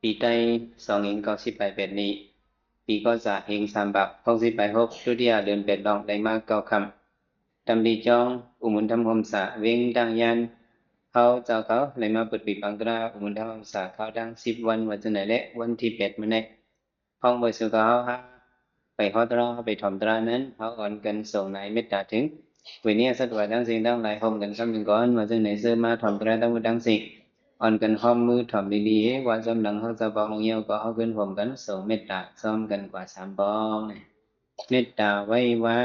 ປີໄຕ ສອງເພັນເກົ້າຮ້ອຍແປດສິບແປດນີ້ ປີກໍຈະເຮັງສາມບາບ ຫົກສິບປາຍຫົກ ທຸຕິຍາເດືອນແປດລອງໄດ້ມາເກົ້າຄ່ຳ ຕຳລິຈອງ ອຸໝູນທຳຮົ່ມສາ ເວັງຕາງຍານ ເຮົາເຈົ້າເຂົາໄດ້ມາເປີດປີບັງຕາ ອຸໝູນທຳຮົ່ມສາ ຄາວທັງສິບວັນ ວ່າຈັ່ງໃດ ແລະ ວັນທີແປດມື້ນີ້ ຂອງເບີສູງເຮົາຫາ ໄປຂໍຕາ ໄປຖອມຕານັ້ນ ເຮົາອ່ອນກັນສົ່ງນາຍເມດຕາເຖິງ ເວເນຍສັດວາທັງສິ່ງທັງຫຼາຍ ພ້ອມກັນຄຳໜຶ່ງກ່ອນ ວ່າຈັ່ງໃດ ເຊີມາຖອມຕາທັງໝົດທັງສິ່ງ ອ່ອນກັນຮ່ອມມືຖອມດີໆ ວ່າຈຳຫຼັງເຮົາຈະບອກລົງຍາວ ກໍເຮົາຂຶ້ນພ້ອມກັນ ສົ່ງເມດຕາພ້ອມກັນກວ່າສາມປອງ. ເມດຕາໄວ້ວ່າ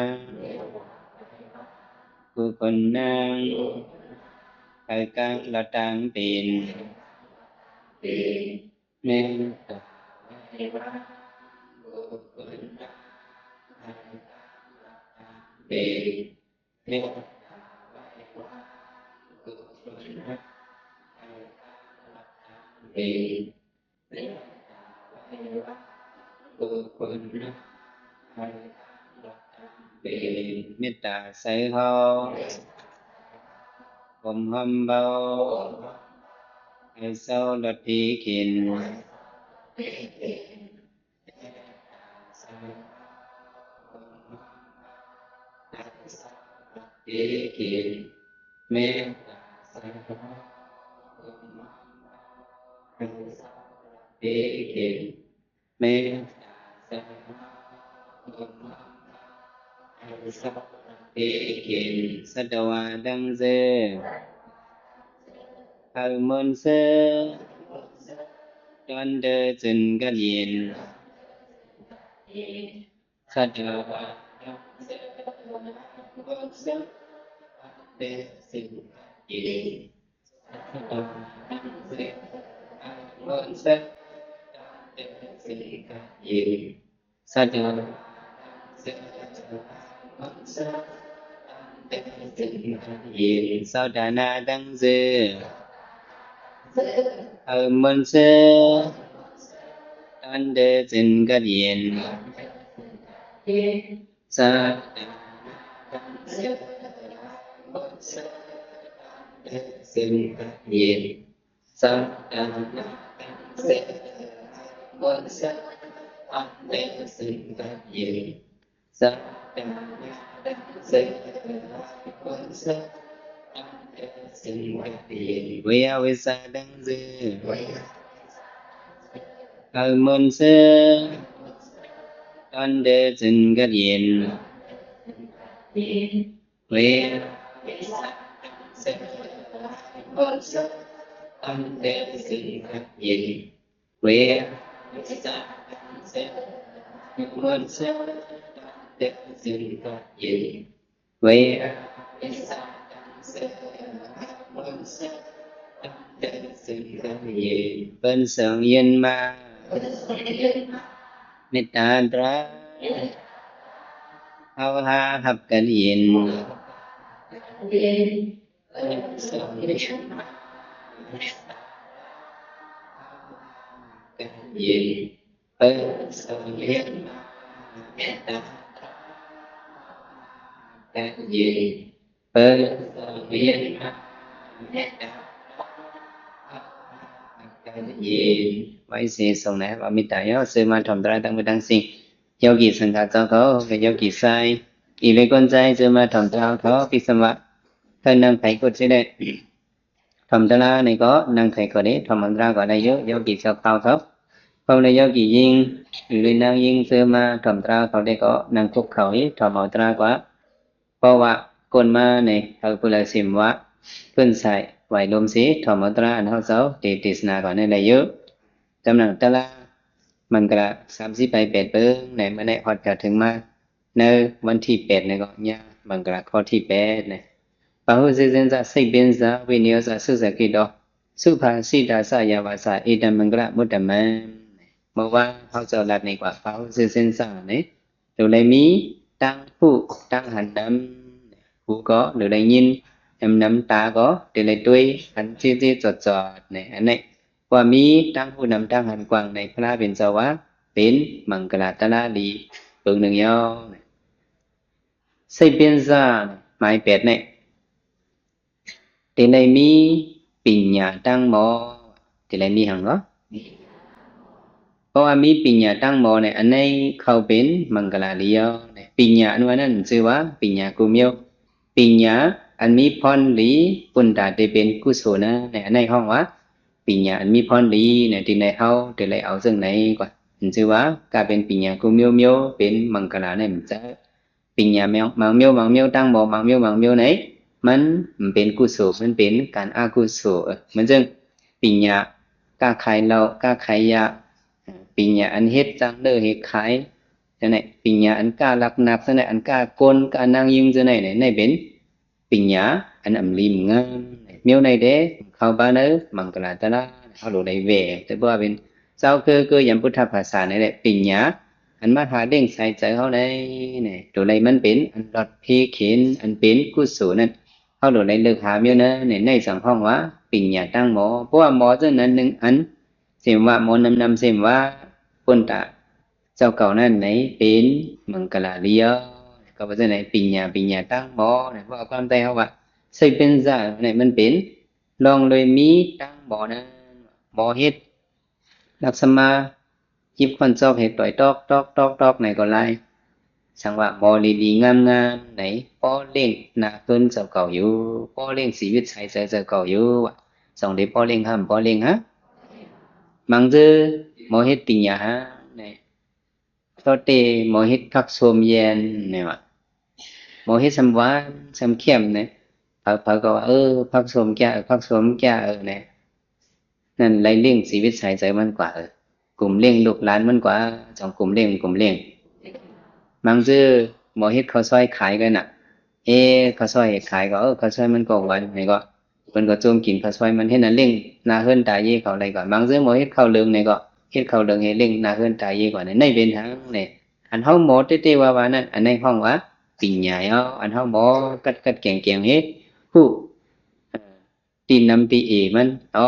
ບຸກຄົນນັ້ນ ໃຫ້ການລະຕາງເປັນ ເມດຕາໄວ້ວ່າ ບຸກຄົນນັ້ນ ໃຫ້ການລະຕາງເປັນ ເມດຕາໄວ້ວ່າ ບຸກຄົນນັ້ນ ໃຫ້ການລະຕາງເປັນ ເມດຕາໄວ້ວ່າ ບຸກຄົນນັ້ນ ໃຫ້ການລະຕາງເປັນ ເມດຕາໃສ່ເຮົາ ຫົ່ມຫ້ອມເບົາ ໃຫ້ເຊົາລັດຜີຂີນ ເມດຕາໃສ່ເຮົາ ຫົ່ມຫ້ອມເຮົາ ໃຫ້ເຊົາລັດຜີຂີນ ເມດຕາໃສ່ເຮົາ ຫົ່ມຫ້ອມເຮົາ ໃຫ້ເຊົາລັດຜີຂີນ ສັດວາທັງສີ່ ໃຫ້ມ່ວນຊື່ນ ຕ້ອນເດີຈຶນກັດເຢັນ ສະເດີວ່າ ເຊົາຕາໜ້າຕັ້ງຊື່ ເອົາມົນເຊີ ຕອນເດີຈຶ່ງກັດເຢັນ ເຊົາຕາໜ້າຕັ້ງຊື່ ເອົາມົນເຊີ ຕອນເດີຈຶ່ງກັດເຢັນ ເຊົາຕາໜ້າຕັ້ງຊື່ ເອົາມົນເຊີ ຕອນເດີຈຶ່ງກັດເຢັນ ເຊົາຕາໜ້າຕັ້ງຊື່ ເອົາມົນເຊີ ຕອນເດີຈຶ່ງກັດເຢັນ ເວຍະວິສາຕັ້ງຊື່ ເອົາມົນເຊີ ຕອນເດີຈຶ່ງກັດເຢັນ ເວຍະວິສາຕັ້ງຊື່ ເອົາມົນເຊີ ຕອນເດີຈຶ່ງກັດເຢັນ ເວຍະວິສາຕັ້ງຊື່ ເອົາມົນເຊີ ຕອນເດີຈຶ່ງກັດເຢັນ ເວຍະວິສາຕັ້ງຊື່ ເອົາມົນເຊີ ຕອນເດີຈຶ່ງກັດເຢັນ ເພິ່ນສົ່ງເຢັນມາ ເມດຕາຕາ ເຮົາຫາຮັບກັດເຢັນ ເພິ່ນສົ່ງເຢັນມາ ເມດຕາຕາ ເຮົາຫາຮັບກັດເຢັນ ເພິ່ນສົ່ງເຢັນມາ ເມດຕາຕາ ເຮົາຫາກັດເຢັນ ເພິ່ນສົ່ງເຢັນມາ ເມດຕາຕາ ເຮົາຫາກັດເຢັນ ໄວ້ເສສົ່ງນະ ວ່າເມດຕາເຮົາເຊີມາຖອມຕາທັງໝົດທັງສິ່ງ ໂຍກີສັງຄະເຈົ້າເຂົາ ແລະ ໂຍກີຊາຍ ອີເລກອນຊາຍ ເຊີມາຖອມຕາເຂົາ ພິກສະວະ ເທິງນັ່ງໄຖກົດຊິໄດ້ ຖອມຕາລານີ້ກໍນັ່ງໄຖກໍໄດ້ ຖອມອັນຕາລາກໍໄດ້ຢູ່ ໂຍກີຊາວຂາວເຂົາ ເພາະວ່າໂຍກີຍິງ ຫຼືນາງຍິງເຊີມາຖອມຕາລາເຂົາໄດ້ກໍນັ່ງຄຸກເຂົ່າ ຖອມເອົາຕາລາກວ່າ ເພາະວ່າກ່ອນມານີ້ ເຮົາຜູ້ລະສິມວະ ເພິ່ນໃຊ້ໄຫວ້ລົມສີ ຖອມເອົາຕາລາອັນເຮົາເຈົ້າເດເດສະນາກ່ອນນັ້ນໄດ້ຢູ່ ກຳລັງຕາລາ ມັງກະລະສາມສິບປາຍແປດເບິ່ງ ໃນມື້ນີ້ຮອດຈະເຖິງມາ ໃນວັນທີແປດນີ້ກໍຍາມມັງກະລະຂໍ້ທີແປດນີ້ ປາຫຸເສສັນສະ ເສເບັນສະ ວິເນຍສະ ສຸສະກິດໂຕ ສຸພາສິດາສະ ຍາວາສາ ເອຕັມມັງກະລະມຸດຕະມັງ ເມື່ອວານເຮົາເຈົ້າລັດນີ້ກວ່າ ປາຫຸເສສັນສະນີ້ ໂຕໄດ້ມີຕາງຮູ້ຕາງຫັນນຳ ຫູກໍໂຕໄດ້ຍິນນຳ ນຳຕາກໍໂຕໄດ້ຕົວະ ຫັນຈີໆຈອດໆ ນີ້ ອັນນີ້ ວ່າມີຕາງຮູ້ນຳຕາງຫັນກວ້າງໃນພະລາເປັນເຈົ້າວ່າ ເປັນມັງກະລະຕະລາດີເບິ່ງໜຶ່ງຢ່າງ ໃຊ້ເປັນຊາ ໝາຍແປດນີ້ ເຕັງໄດ້ມີປິນຍາຕັ້ງໝໍ ເຕັງໄດ້ມີຫຍັງເນາະ? ະວ່າມີປິນຍາຕັ້ງໝໍນີ້ ອັນໃດເຂົ້າເປັນມັງກະລາດີເອົາ. ປິນຍາອັນວ່ານັ້ນຊື່ວ່າປິນຍາກູ່ມຽວ. ປິນຍາອັນມີພອນດີ ປຸນຕາເຕເປັນກຸໂສນະ ໃນອັນໃດຮ້ອງວ່າປິນຍາອັນມີພອນດີ ໃນທີ່ໃດເຮົາເຕໄດ້ເອົາເຊິ່ງໃນກວ່າ ມັນຊື່ວ່າກາເປັນປິນຍາກູ່ມຽວ ເປັນມັງກະລາໃນມັນຈະ ປິນຍາແມງ ມັງມຽວ ມັງມຽວ ຕັ້ງໝໍ ມັງມຽວ ມັງມຽວໃນ ມັນເປັນກຸໂສ ມັນເປັນການອະກຸໂສ. ເອີ ມັນເຊິ່ງປິນຍາຄ້າຂາຍເຫຼົ້າ ຄ້າຂາຍຢາ ປິນຍາອັນເຮັດຈ້າງເລີເຮັດຂາຍ ຈັ່ງໃດ ປິນຍາອັນກ້າລັກນາກ ຈັ່ງໃດ ອັນກ້າໂກນ ກ້ານາງຍິງ ຈັ່ງໃດ ໃນເປັນປິນຍາອັນອຳລີມງາມ. ແນວໃດເດ ເຂົ້າໄປໃນມັງກະລາຕະລາ ເຮົາໂລໄດ້ແວ່ ແຕ່ວ່າເປັນເຈົ້າຄື ຄືຍາມພຸດທະພາສາໃນແຫຼະ ປິນຍາອັນມາຫາເລັ່ງໃສ່ໃຈເຮົາໃນ ໃນໂຕໃດມັນເປັນອັນລອດພີເຂັນ ອັນເປັນກຸໂສນັ້ນ ເຮົາໂລໄດ້ເລີກຫາແນວນັ້ນ ໃນ ໃນສັງຮ້ອງວ່າປິນຍາຕັ້ງໝໍ. ເພາະວ່າໝໍເຊິ່ງນັ້ນໜຶ່ງອັນ ເສມວ່າໝໍນຳນຳ ເສມວ່າປຸນຕາ ເຈົ້າເກົ່ານັ້ນໃນເປັນມັງກະລາດີເອົາ. ກໍເພາະສະນັ້ນໃນປິນຍາ ປິນຍາຕັ້ງໝໍ ເພາະວ່າຄວາມໃຕ້ເຮົາວ່າ ໃຊ້ເປັນຊາໃນມັນເປັນລອງໂດຍມີຕັ້ງໝໍນັ້ນ ໝໍເຮັດລັກສະມາ ຫຍິບຄ້ອນຊອກເຮັດຕ່ອຍຕອກຕອກຕອກຕອກໃນກໍຫຼາຍ. ສັງວ່າໝໍດີໆງາມໆໃນ ພໍ້ລ້ຽງໜ້າເຮືອນເຈົ້າເກົ່າຢູ່ ພໍ້ລ້ຽງຊີວິດໃຊ້ໃຈເຈົ້າເກົ່າຢູ່ ສອງເດ ພໍ້ລ້ຽງຫ້າມ ພໍ້ລ້ຽງຫາ ບາງເທື່ອໝໍເຮັດປິນຍາຫາໃນ ໂຕເຕ ໝໍເຮັດຜັກໂສມແຍນແນວ ໝໍເຮັດຊຳຫວານຊຳເຄັມແນວ ເຂົາ ເຂົາກໍວ່າ ເອີ ຜັກໂສມແກ່ເອີ ຜັກໂສມແກ່ເອີ ແນວ ນັ້ນໄດ້ລ້ຽງຊີວິດໃຊ້ໃຈມັນກວ່າ ເອີ ກຸມລ້ຽງລູກຫຼານມັນກວ່າ ສອງກຸມລ້ຽງ ກຸມລ້ຽງ. ບາງເທື່ອໝໍເຮັດເຂົ້າຊອຍຂາຍກໍນະ ເອ ເຂົ້າຊອຍເຮັດຂາຍກໍ ເອີ ເຂົ້າຊອຍມັນກໍຫວານ ແນວກໍ ເພິ່ນກໍໂຈມກິນເຂົ້າຊອຍມັນ ເຮັດໃຫ້ລ້ຽງໜ້າເຮືອນຕາເຢເຂົາໄດ້ກ່ອນ. ບາງເທື່ອໝໍເຮັດເຂົ້າເລີງໃນກໍ ເຮັດເຂົ້າເລີງໃຫ້ລ້ຽງໜ້າເຮືອນຕາເຢກ່ອນ ໃນເປັນທາງໃນ ອັນເຮົາໝໍເຕໆວ່າໆນັ້ນ ອັນໃນຫ້ອງວ່າປິນຍາເອົາ. ອັນເຮົາໝໍກັດໆແກງໆເຮັດ ຮູ້ ເອີ ຕີນນຳຕີເອມັນ ອໍ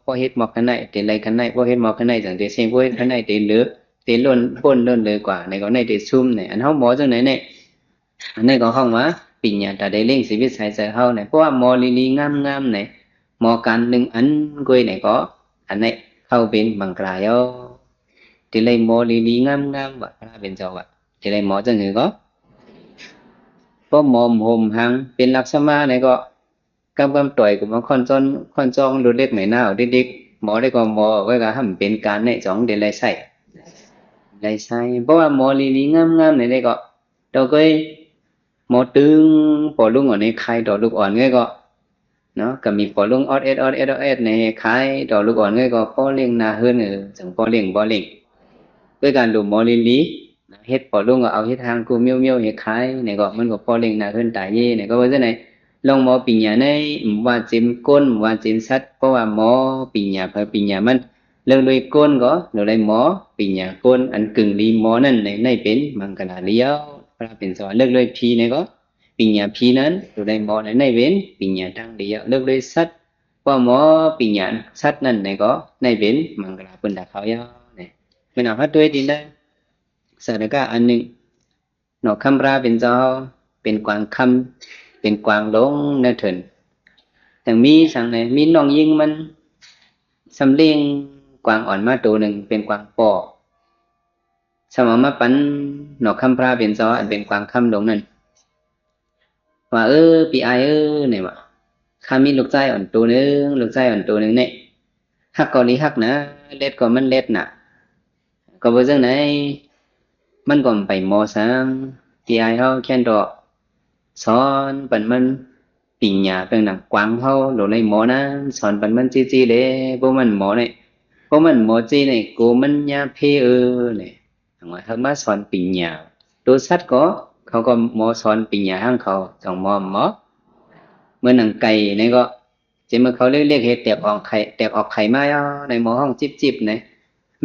ບໍ່ເຮັດໝໍກໄດ້ ເຕໄລກະໄດ້ ບໍ່ເຮັດໝໍກະໄດ້ ຈັ່ງເຕເສັງ ບໍ່ເຮັດກະໄດ້ ເຕເລີ ເຕລົ້ນ ໂພນລົ້ນເລີກວ່າ ໃນກໍໃນເຕຊຸມໃນ ອັນເຮົາໝໍຈັ່ງໃດໃນ ອັນໃດກໍຮ້ອງວ່າປິນຍາຕາໄດ້ເລັ່ງຊີວິດໃຊ້ໃຈເຮົາໃນ ເພາະວ່າໝໍລີໆງາມໆໃນ ໝໍການໜຶ່ງອັນກ້ວຍໃນກໍ ອັນໃດເຂົ້າເປັນມັງກະລາເອົາ. ເຕໄລໝໍລີໆງາມໆວ່າ ພະເປັນເຈົ້າວ່າ ເຕໄລໝໍຈັ່ງຄືກໍ ກໍໝໍໂຮມຮັງ ເປັນລັກສະມາໃນກໍ ກຳກຳຕ່ອຍກັບມາຄ້ອນຈອນ ຄ້ອນຈອງລົດເລັກໄໝໜ້າເດັກໆ ໝໍໄດ້ກໍໝໍໄວ້ກໍຫ້າມເປັນການໃນສອງເດໄລໃຊ້ ໄດ້ໃຊ້ ເພາະວ່າໝໍລີໆງາມໆໃນໄດ້ກໍ ຕໍ່ເຄີຍໝໍຕຶງປໍລຸງອອນໃນຂາຍຕໍ່ລູກອ່ອນເງີຍກໍເນາະ ກໍມີປໍລຸງອອດແອດ ອອດແອດ ອອດແອດໃນຂາຍຕໍ່ລູກອ່ອນເງີຍກໍ ພໍ້ລ້ຽງໜ້າເຮືອນ ເອີ ຈັ່ງພໍ້ລ້ຽງ ພໍ້ລ້ຽງ ດ້ວຍການຫຼູມໝໍລີໆ ເຮັດປໍລຸງກໍເອົາເຮັດຮ່າງກູ້ມຽວໆເຮັດຂາຍ ໃນກໍມັນກໍພໍ້ລ້ຽງໜ້າເຮືອນຕາເຢ ໃນກໍວ່າຈັ່ງໃດ ລອງໝໍປິນຍາໃນ ວ່າເຈັມກົ້ນ ວ່າເຈັມສັດ ເພາະວ່າໝໍປິນຍາໃຜປິນຍາມັນ ເລີກດ້ວຍກົ້ນກໍ ໂລໄດ້ໝໍປິນຍາກົ້ນ ອັນກຶ່ງລີໝໍນັ້ນໃນ ໃນເປັນມັງກະລາລຽວ ພະເປັນສະຫວັນ ເລີກດ້ວຍຜີໃນກໍ ປິນຍາຜີນັ້ນ ໂລໄດ້ໝໍໃນ ໃນເປັນປິນຍາຕັ້ງລຽວ ເລີກດ້ວຍສັດ ເພາະໝໍປິນຍາສັດນັ້ນໃນກໍ ໃນເປັນມັງກະລາປຸນດາເຂົາຍາວ ໃນ ແມ່ນເອົາຮັດດ້ວຍດິນໄດ້ ສາລະກະອັນໜຶ່ງ ເນາະ ຄຳພະເປັນເຈົ້າເຮົາ ເປັນກວາງຄຳ ເປັນກວາງຫຼົງໃນເຖິນ ຍັງມີສັງໃນ ມີນ້ອງຍິງມັນ ສຳລຽງກວາງອ່ອນມາໂຕໜຶ່ງ ເປັນກວາງປໍ ສຳເອົາມາປັນ ເນາະ ຄຳພະເປັນເຈົ້າ ອັນເປັນກວາງຄຳຫຼົງນັ້ນ ວ່າ ເອີ ພີ່ອ້າຍເອີ ນີ້ວ່າ ຂ້າມີລູກຊາຍອ່ອນໂຕໜຶ່ງ ລູກຊາຍອ່ອນໂຕໜຶ່ງນີ້ ຮັກກໍລີຮັກນະ ເລັດກໍມັນເລັດນະ ກໍບໍ່ຈັ່ງໃດ ມັນກໍໄປໝໍສັງ ພີ່ອ້າຍເຮົາແຄ້ນດອກ ສອນປັນມັນ ປິນຍາເປັນໜັງກວາງເຮົາ ໂລໄດ້ໝໍນະ ສອນປັນມັນຈີໆເດ້ ບໍ່ມັນໝໍນີ້ ບໍ່ມັນໝໍຈີນີ້ ໂກມັນຍາເພເອີ ນີ້ ຫາກມາສອນປິນຍາ ໂຕສັດກໍ ເຂົາກໍໝໍສອນປິນຍາທາງເຂົາ ຕ້ອງໝໍ ໝໍ ເໝືອນໜັງໄກ່ນີ້ກໍ ເຈັບເມື່ອເຂົາເລັກໆ ເຮັດແຕກອອກໄຂ່ ແຕກອອກໄຂ່ມາແລ້ວ ໃນໝໍຮ້ອງຈິບໆ ໃນ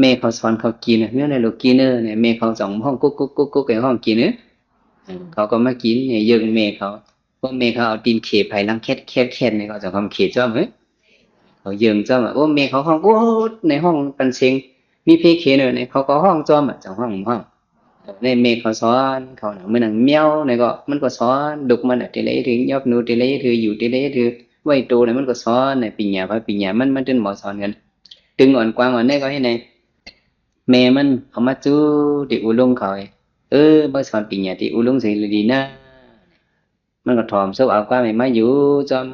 ແມ່ເຂົາສອນເຂົາກິນ ແມ່ໃນລູກກິນເອີ ໃນແມ່ເຂົາສອງຮ້ອງກຸກໆໆ ໃຫ້ຮ້ອງກິນເອີ ເຂົາກໍມາກິນ ໃຫ້ເຢິງແມ່ເຂົາ ພວກແມ່ເຂົາເອົາຕີນເຂໄປຫຼັງແຄດໆໆ ໃນເຂົາສອງຄຳເຂຈ້ອມເອີ ເຂົາເຢິງຈ້ອມ ໂອ້ ແມ່ເຂົາຮ້ອງໂອ້ ໃນຮ້ອງປັນເສັງ ມີເພເຂເນີ ໃນເຂົາກໍຮ້ອງຈ້ອມ ສອງຮ້ອງຮ້ອງ ໃນແມ່ເຂົາສອນເຂົານະ ເມື່ອໜັງແມວໃນກໍ ມັນກໍສອນລູກມັນ ເຕເລຖືຍອບໜູ ເຕເລຖືຢູ່ ເຕເລຖືໄວ້ໂຕ ໃນມັນກໍສອນໃນປິນຍາ ພະປິນຍາ ມັນ ມັນເປັນໝໍສອນກັນ ຕຶງອ່ອນກວາງອ່ອນໃນກໍເຮັດໃນ ແມ່ມັນເອົາມາຈູທີ່ອູລຸງເຂົາ ເອີ ມາສອນປິນຍາທີ່ອູລຸງເສລີດີນາ. ມັນກໍຖອມສົບເອົາກວ່າ ແມ່ນມາຢູ່ຈອມ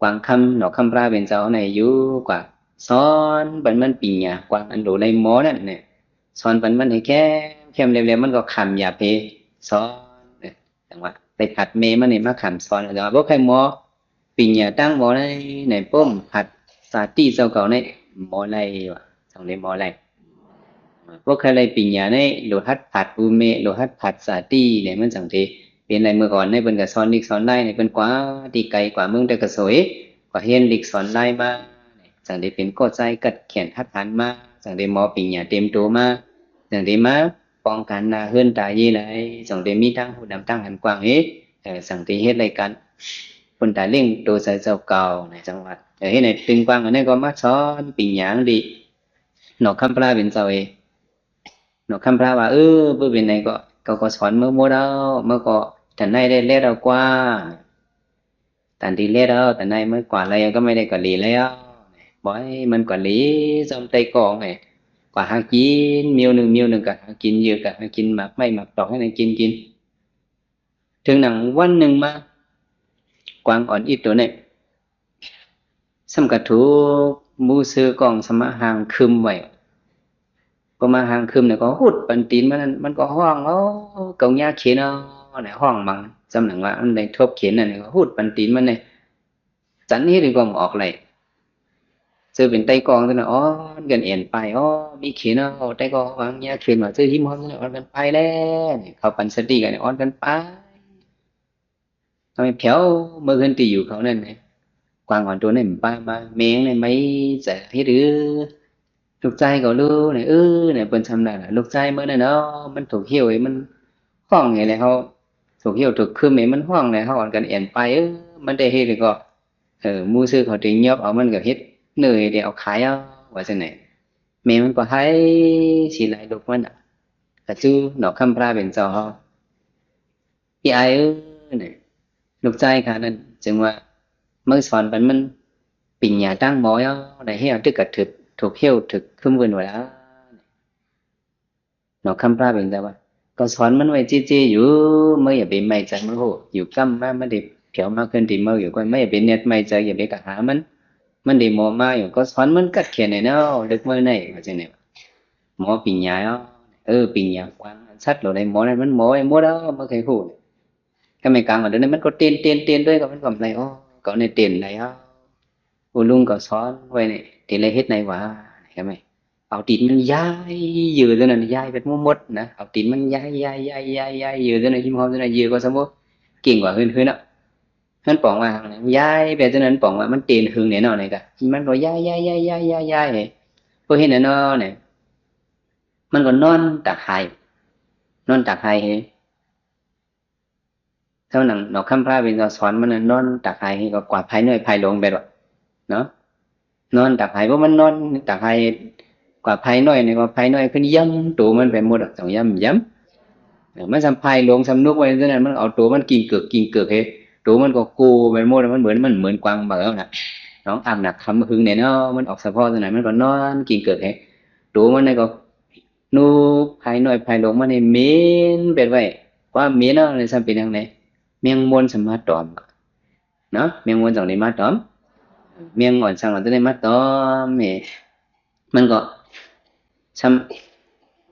ກວາງຄຳ ໜໍ່ຄຳພຣາເປັນເຈົ້າໃນຢູ່ກວ່າ ສອນປັນມັນປິນຍາກວາງອັນໂດໄລໝໍນັ້ນແຫຼະ ສອນປັນມັນໃຫ້ແຄມໆ ແຫຼມໆ ມັນກໍຂ້າມຢາບເພ ສອນ ຈັ່ງວ່າໄດ້ພັດແມ່ມັນນີ້ມາຂ້າມສອນ ແຕ່ວ່າບໍ່ໃຄ່ໝໍ ປິນຍາຕັ້ງໝໍໃນ ໃນປ້ອມພັດສາຕິເຈົ້າເກົ່າໃນໝໍໄລວ່າ ຈັ່ງໄດ້ໝໍໄລ ພວກໃຄ່ໄດ້ປິນຍາໃນໂລຫັດພັດອຸເມ ໂລຫັດພັດສາຕິນີ້ ມັນຈັ່ງໄດ້ເປັນໄລ. ເມື່ອກ່ອນໃນເພິ່ນກໍສອນລິກສອນໄລໃນ ເພິ່ນກວ່າທີ່ໄກ ກວ່າເມືອງແຕກະໂສຍ ກວ່າຮຽນລິກສອນໄລມາ ຈັ່ງໄດ້ເປັນກໍໃຈກັດແຂນຫັກຫັນມາ ຈັ່ງໄດ້ໝໍປິນຍາເຕັມໂຕມາ ຈັ່ງໄດ້ມາ ປ້ອງກັນໜ້າເຮືອນຕາເຢໄລ ຈັ່ງໄດ້ມີທັງຫູດຳທັງຫັນກວ້າງເຮ ເອີ ຈັ່ງໄດ້ເຮັດລາຍການຄົນຕາເລັ່ງໂຕໃສ່ເຈົ້າເກົ່າໃນຈັງຫວັດ ເອີ ເຮັດໃຫ້ຕຶງກວ້າງ ອັນນັ້ນກໍມາສອນປິນຍາດີ ໜໍ່ຄຳພຣາເປັນເຈົ້າເອ ໜໍ່ຄຳພຣາວ່າ ເອີ ບໍ່ເປັນໃດກໍ ເຂົາກໍສອນເມືອໝົດແລ້ວ ເມືອກໍ ຕານໃນໄດ້ແລດເອົາກວ່າ ຕານທີ່ແລດເອົາ ຕານໃນເມືອກວ່າແລ້ວ ກໍໄມ່ໄດ້ກໍເລແລ້ວ ບໍ່ໃຫ້ມັນກໍເລ ຊ່ອມໄຕ້ກອງ ກວ່າຫາກິນ ມຽວໜຶ່ງ ມຽວໜຶ່ງ ກໍຫາກິນ ເຍອະກໍຫາກິນ ໝາກໄມ້ໝາກຕອກໃຫ້ມັນກິນ ກິນ ເຖິງໜັງວັນໜຶ່ງມາ ກວາງອ່ອນອິດໂຕນີ້ ຊ່ຳກະຖືກໝູເສືອກອງສະມາຮ່າງຄຶມໄວ້ ກໍມາຮ່າງຄຶມແລ້ວກໍຫຸດປັນຕີນມັນ ມັນກໍຮ້ອງ ໂອ້ ເກົາຍາເຂນເນາະ ຮ້ອງມັງ ຊ່ຳໜັງວ່າມັນໄດ້ທົບເຂນນັ້ນ ກໍຫຸດປັນຕີນມັນນີ້ ຈັນເຮັດໃຫ້ກອງອອກໄລ່ ເຈີເປັນໄຕ້ກອງຕົວນັ້ນ ອ່ອນກັນແອ່ນໄປ ໂອ້ ມີເຂນເນາະ ໄຕ້ກອງວາງຍາເຂນວ່າ ເຈີຫິມຮອມຕົວນັ້ນ ອ່ອນກັນໄປແລ້ວ ເຂົາປັນສະຕິກັນ ອ່ອນກັນໄປ ເອົາໃຫ້ແຜວເມືອຄືນທີ່ຢູ່ເຂົານັ້ນ ກວາງອ່ອນໂຕນັ້ນປາມາ ແມ່ງນີ້ໄໝ້ໃຈເຮັດ ເອີ ລູກຊາຍກໍຮູ້ນີ້ ເອີ ນີ້ເພິ່ນຊຳນານ ລູກຊາຍເມືອນັ້ນເນາະ ມັນຖືກຫ້ຽວ ມັນຮ້ອງໃຫ້ແລ້ວ ເຮົາຖືກຫ້ຽວຖືກຄຶມໃຫ້ມັນຮ້ອງແລ້ວ ເຮົາອ່ອນກັນແອ່ນໄປ ເອີ ມັນໄດ້ເຮັດກໍ ເອີ ໝູເສືອເຂົາໄດ້ຫຍອບເອົາ ມັນກໍເຮັດເນີ ໄດ້ເອົາຂາຍເອົາ ວ່າຊັ້ນແຫຼະ ແມ່ມັນກໍໄຫ້ສີໄຫຼລູກມັນ ກະຈື່ໜໍ່ຄຳພຣາເປັນເຈົ້າເຮົາ ພີ່ອ້າຍເອີຍ ນີ້ ລູກຊາຍຂ້ານັ້ນ ຈຶ່ງວ່າເມືອສອນປັນມັນປິນຍາຕັ້ງໝໍ ໄດ້ເຮັດຖືກກະຖືກ ຖືກຫ້ຽວຖືກຄຶມເພິ່ນວ່າລະ ໜໍ່ຄຳພຣາເປັນເຈົ້າວ່າ ກໍສອນມັນໄວ້ເຈ້ໆຢູ່ ເມືອຢ່າໄປໄໝ້ໃຈ ເມືອຮູ້ ຢູ່ກ້ຳມາ ມັນໄດ້ແຜວມາຄືນທີ່ເມືອຢູ່ກ່ອນ ເມືອຢ່າໄປແນດໄໝ້ໃຈ ຢ່າໄປກະຫາມັນ ມັນໄດ້ໝໍມາຢູ່ ກໍສອນມັນກັດແຂນໃຫ້ເນາະ ເລິກເມືອໃນ ວ່າຈັ່ງໃດ ໝໍປິນຍາ ເອີ ປິນຍາກວາງ ສັດໂລດໃນໝໍນັ້ນ ມັນໝໍໄວ້ໝົດແລ້ວ ມັນໃຫ້ຮູ້ ກໍແມ່ນກາງວ່າ ດຽວນີ້ມັນກໍເຕັ້ນໆໆ ດ້ວຍ ກໍມັນກໍໄດ້ ໂອ້ ກໍໄດ້ເຕັ້ນໄດ້ ໂອ້ ລຸງກໍສອນໄວ້ນີ້ ທີ່ໄດ້ເຮັດໃນຫວາ ກໍແມ່ນ ເອົາຕີນມັນຢາຍເຢີຕົວນັ້ນ ຢາຍແບບໝົດໆນະ ເອົາຕີນມັນຢາຍໆໆໆເຢີຕົວນັ້ນ ຫິມຮອມຕົວນັ້ນ ເຢີກໍສະບໍ່ເກັ່ງກວ່າອື່ນໆເນາະ ມັນປອງວ່າຢາຍແບບຕົວນັ້ນ ປອງວ່າມັນເຕັ້ນຫຶງແນ່ນອນ ນີ້ກະ ມັນກໍຢາຍໆໆໆ ເພາະເຮັດແນ່ນອນນີ້ ມັນກໍນອນຕາກຫາຍ ນອນຕາກຫາຍ ເທົ່ານັ້ນເນາະ ຄຳພຣາເປັນເຈົ້າສອນມັນນອນຕາກຫາຍ ກໍກວາດພາຍນ້ອຍພາຍຫຼວງແບບວ່າເນາະ ນອນຕາກຫາຍ ເພາະມັນນອນຕາກຫາຍ ກວາດພາຍນ້ອຍນີ້ ກໍພາຍນ້ອຍຂຶ້ນຢ້ຳໂຕມັນໄປໝົດ ຕ້ອງຢ້ຳ ຢ້ຳ ເອີ ມັນສ່ຳພາຍຫຼວງ ສ່ຳນຸກໄວ້ຊັ້ນນັ້ນ ມັນເອົາໂຕມັນກິ້ງເກີກກິ້ງເກີກເຮັດ ໂຕມັນກໍໂກໄປໝົດ ມັນເໝືອນ ມັນເໝືອນກວາງເບີນະ ນ້ອງອາບໜັກຄຳຫຶງແນ່ເນາະ ມັນອອກສະເພາະຊັ້ນນັ້ນ ມັນກໍນອນກິ້ງເກີກເຮັດ ໂຕມັນນັ້ນກໍ ນຸກພາຍນ້ອຍພາຍຫຼວງມັນໃຫ້ເໝັນແບບໄວ້ ຄວາມເໝັນເນາະ ນີ້ສ່ຳເປັນຫຍັງແດ່ ແມງມົນສ່ຳມາຕອມເນາະ ແມງມົນຈັ່ງໄດ້ມາຕອມ ແມງອ່ອນຊ່າງອ່ອນຈັ່ງໄດ້ມາຕອມ ແມ່ ມັນກໍຊ່ຳ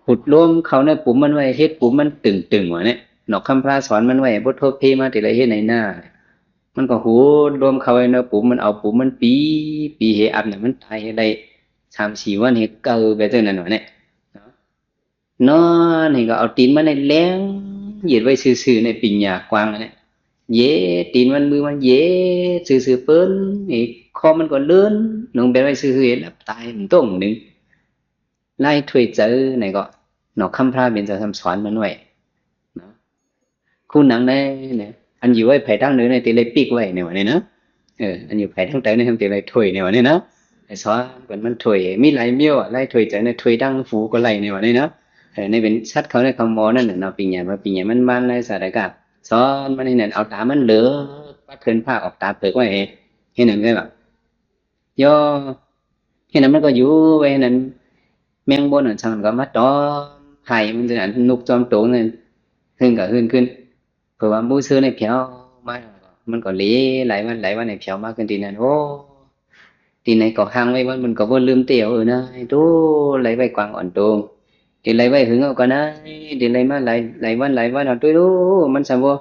ຫຸດລວມເຂົ້າໃນປຸມມັນໄວ້ ເຮັດປຸມມັນຕຶງໆ ວ່າແນ່ ໜອກຄຳພຣາສອນມັນໄວ້ ບົດໂທເພມາແຕ່ລະເຮັດໃນໜ້າ ມັນກໍຫຸດລວມເຂົ້າໃນປຸມ ມັນເອົາປຸມມັນປີ ປີໃຫ້ອັບນະ ມັນຕາຍໃຫ້ໄດ້ສາມສີ່ວັນ ໃຫ້ເກົ່າແບບຈັ່ງນັ້ນ ວ່າແນ່ ນອນໃຫ້ກໍເອົາຕີນມັນໃຫ້ແລງ ຢຽດໄວ້ຊື່ໆ ໃນປິນຍາກວ້າງຫັ້ນແຫຼະ ຢຽດຕີນມັນ ມືມັນຢຽດຊື່ໆ ເປີ້ນ ໃຫ້ຄໍມັນກໍເລີນລົງແບບໄວ້ຊື່ໆ ໃຫ້ຫຼັບຕາໃຫ້ມັນຕົງໜຶ່ງ ລາຍຖ້ວຍໃຈໃນກໍ ໜອກຄຳພຣາເປັນເຈົ້າສຳສອນມັນໄວ້ເນາະ. ຄູໜັງໃນນີ້ ອັນຢູ່ໄວ້ໃຜທາງເໜືອໃນ ຕິໄລປິກໄວ້ໃນວ່ານີ້ເນາະ ເອີ ອັນຢູ່ໃຜທາງໃຕ້ໃນ ຕິໄລຖ້ວຍໃນວ່ານີ້ເນາະ ໃຫ້ສອນເພິ່ນມັນຖ້ວຍ ມີຫຼາຍແນວ ລາຍຖ້ວຍໃຈໃນ ຖ້ວຍທາງຫູກໍໄດ້ໃນວ່ານີ້ເນາະ ເອີ ໃນເປັນສັດເຂົາໃນຄຳໝໍນັ້ນນະເນາະ ປິນຍາ ວ່າປິນຍາມັນມານໃນສາດອາກາດ ສອນມັນໃຫ້ນັ້ນ ເອົາຕາມັນເຫຼີກ ປັດເພິ່ນພາອອກຕາເຜິກໄວ້ ເຮັດນັ້ນໄດ້ບໍ່? ຍໍ ເຮັດນັ້ນມັນກໍຢູ່ໄວ້ນັ້ນ ແມງບົດຫັ້ນຊ່າງກໍມາຕອມໄຫ້ມັນຫັ້ນ ນົກຈອມໂຕນັ້ນ ຫຶ່ງກໍຫຶ່ງຂຶ້ນ. ເພາະວ່າໝູເຊີໃນແຜວມາ ມັນກໍເລຫຼາຍວັນຫຼາຍວັນໃນແຜວມາຂຶ້ນທີ່ນັ້ນ. ໂອ້ ທີ່ໃນກໍຫາງໄວ້ວັນ ມັນກໍບໍ່ລືມເຕາ ເອີນາຍໂຕ ໄລ່ໄວ້ກວາງອ່ອນໂຕ ທີ່ໄລ່ໄວ້ຫຶງເອົາກໍນາຍ ທີ່ໄລ່ມາຫຼາຍ ຫຼາຍວັນຫຼາຍວັນເອົາໂຕ ມັນຊ່າງບໍ່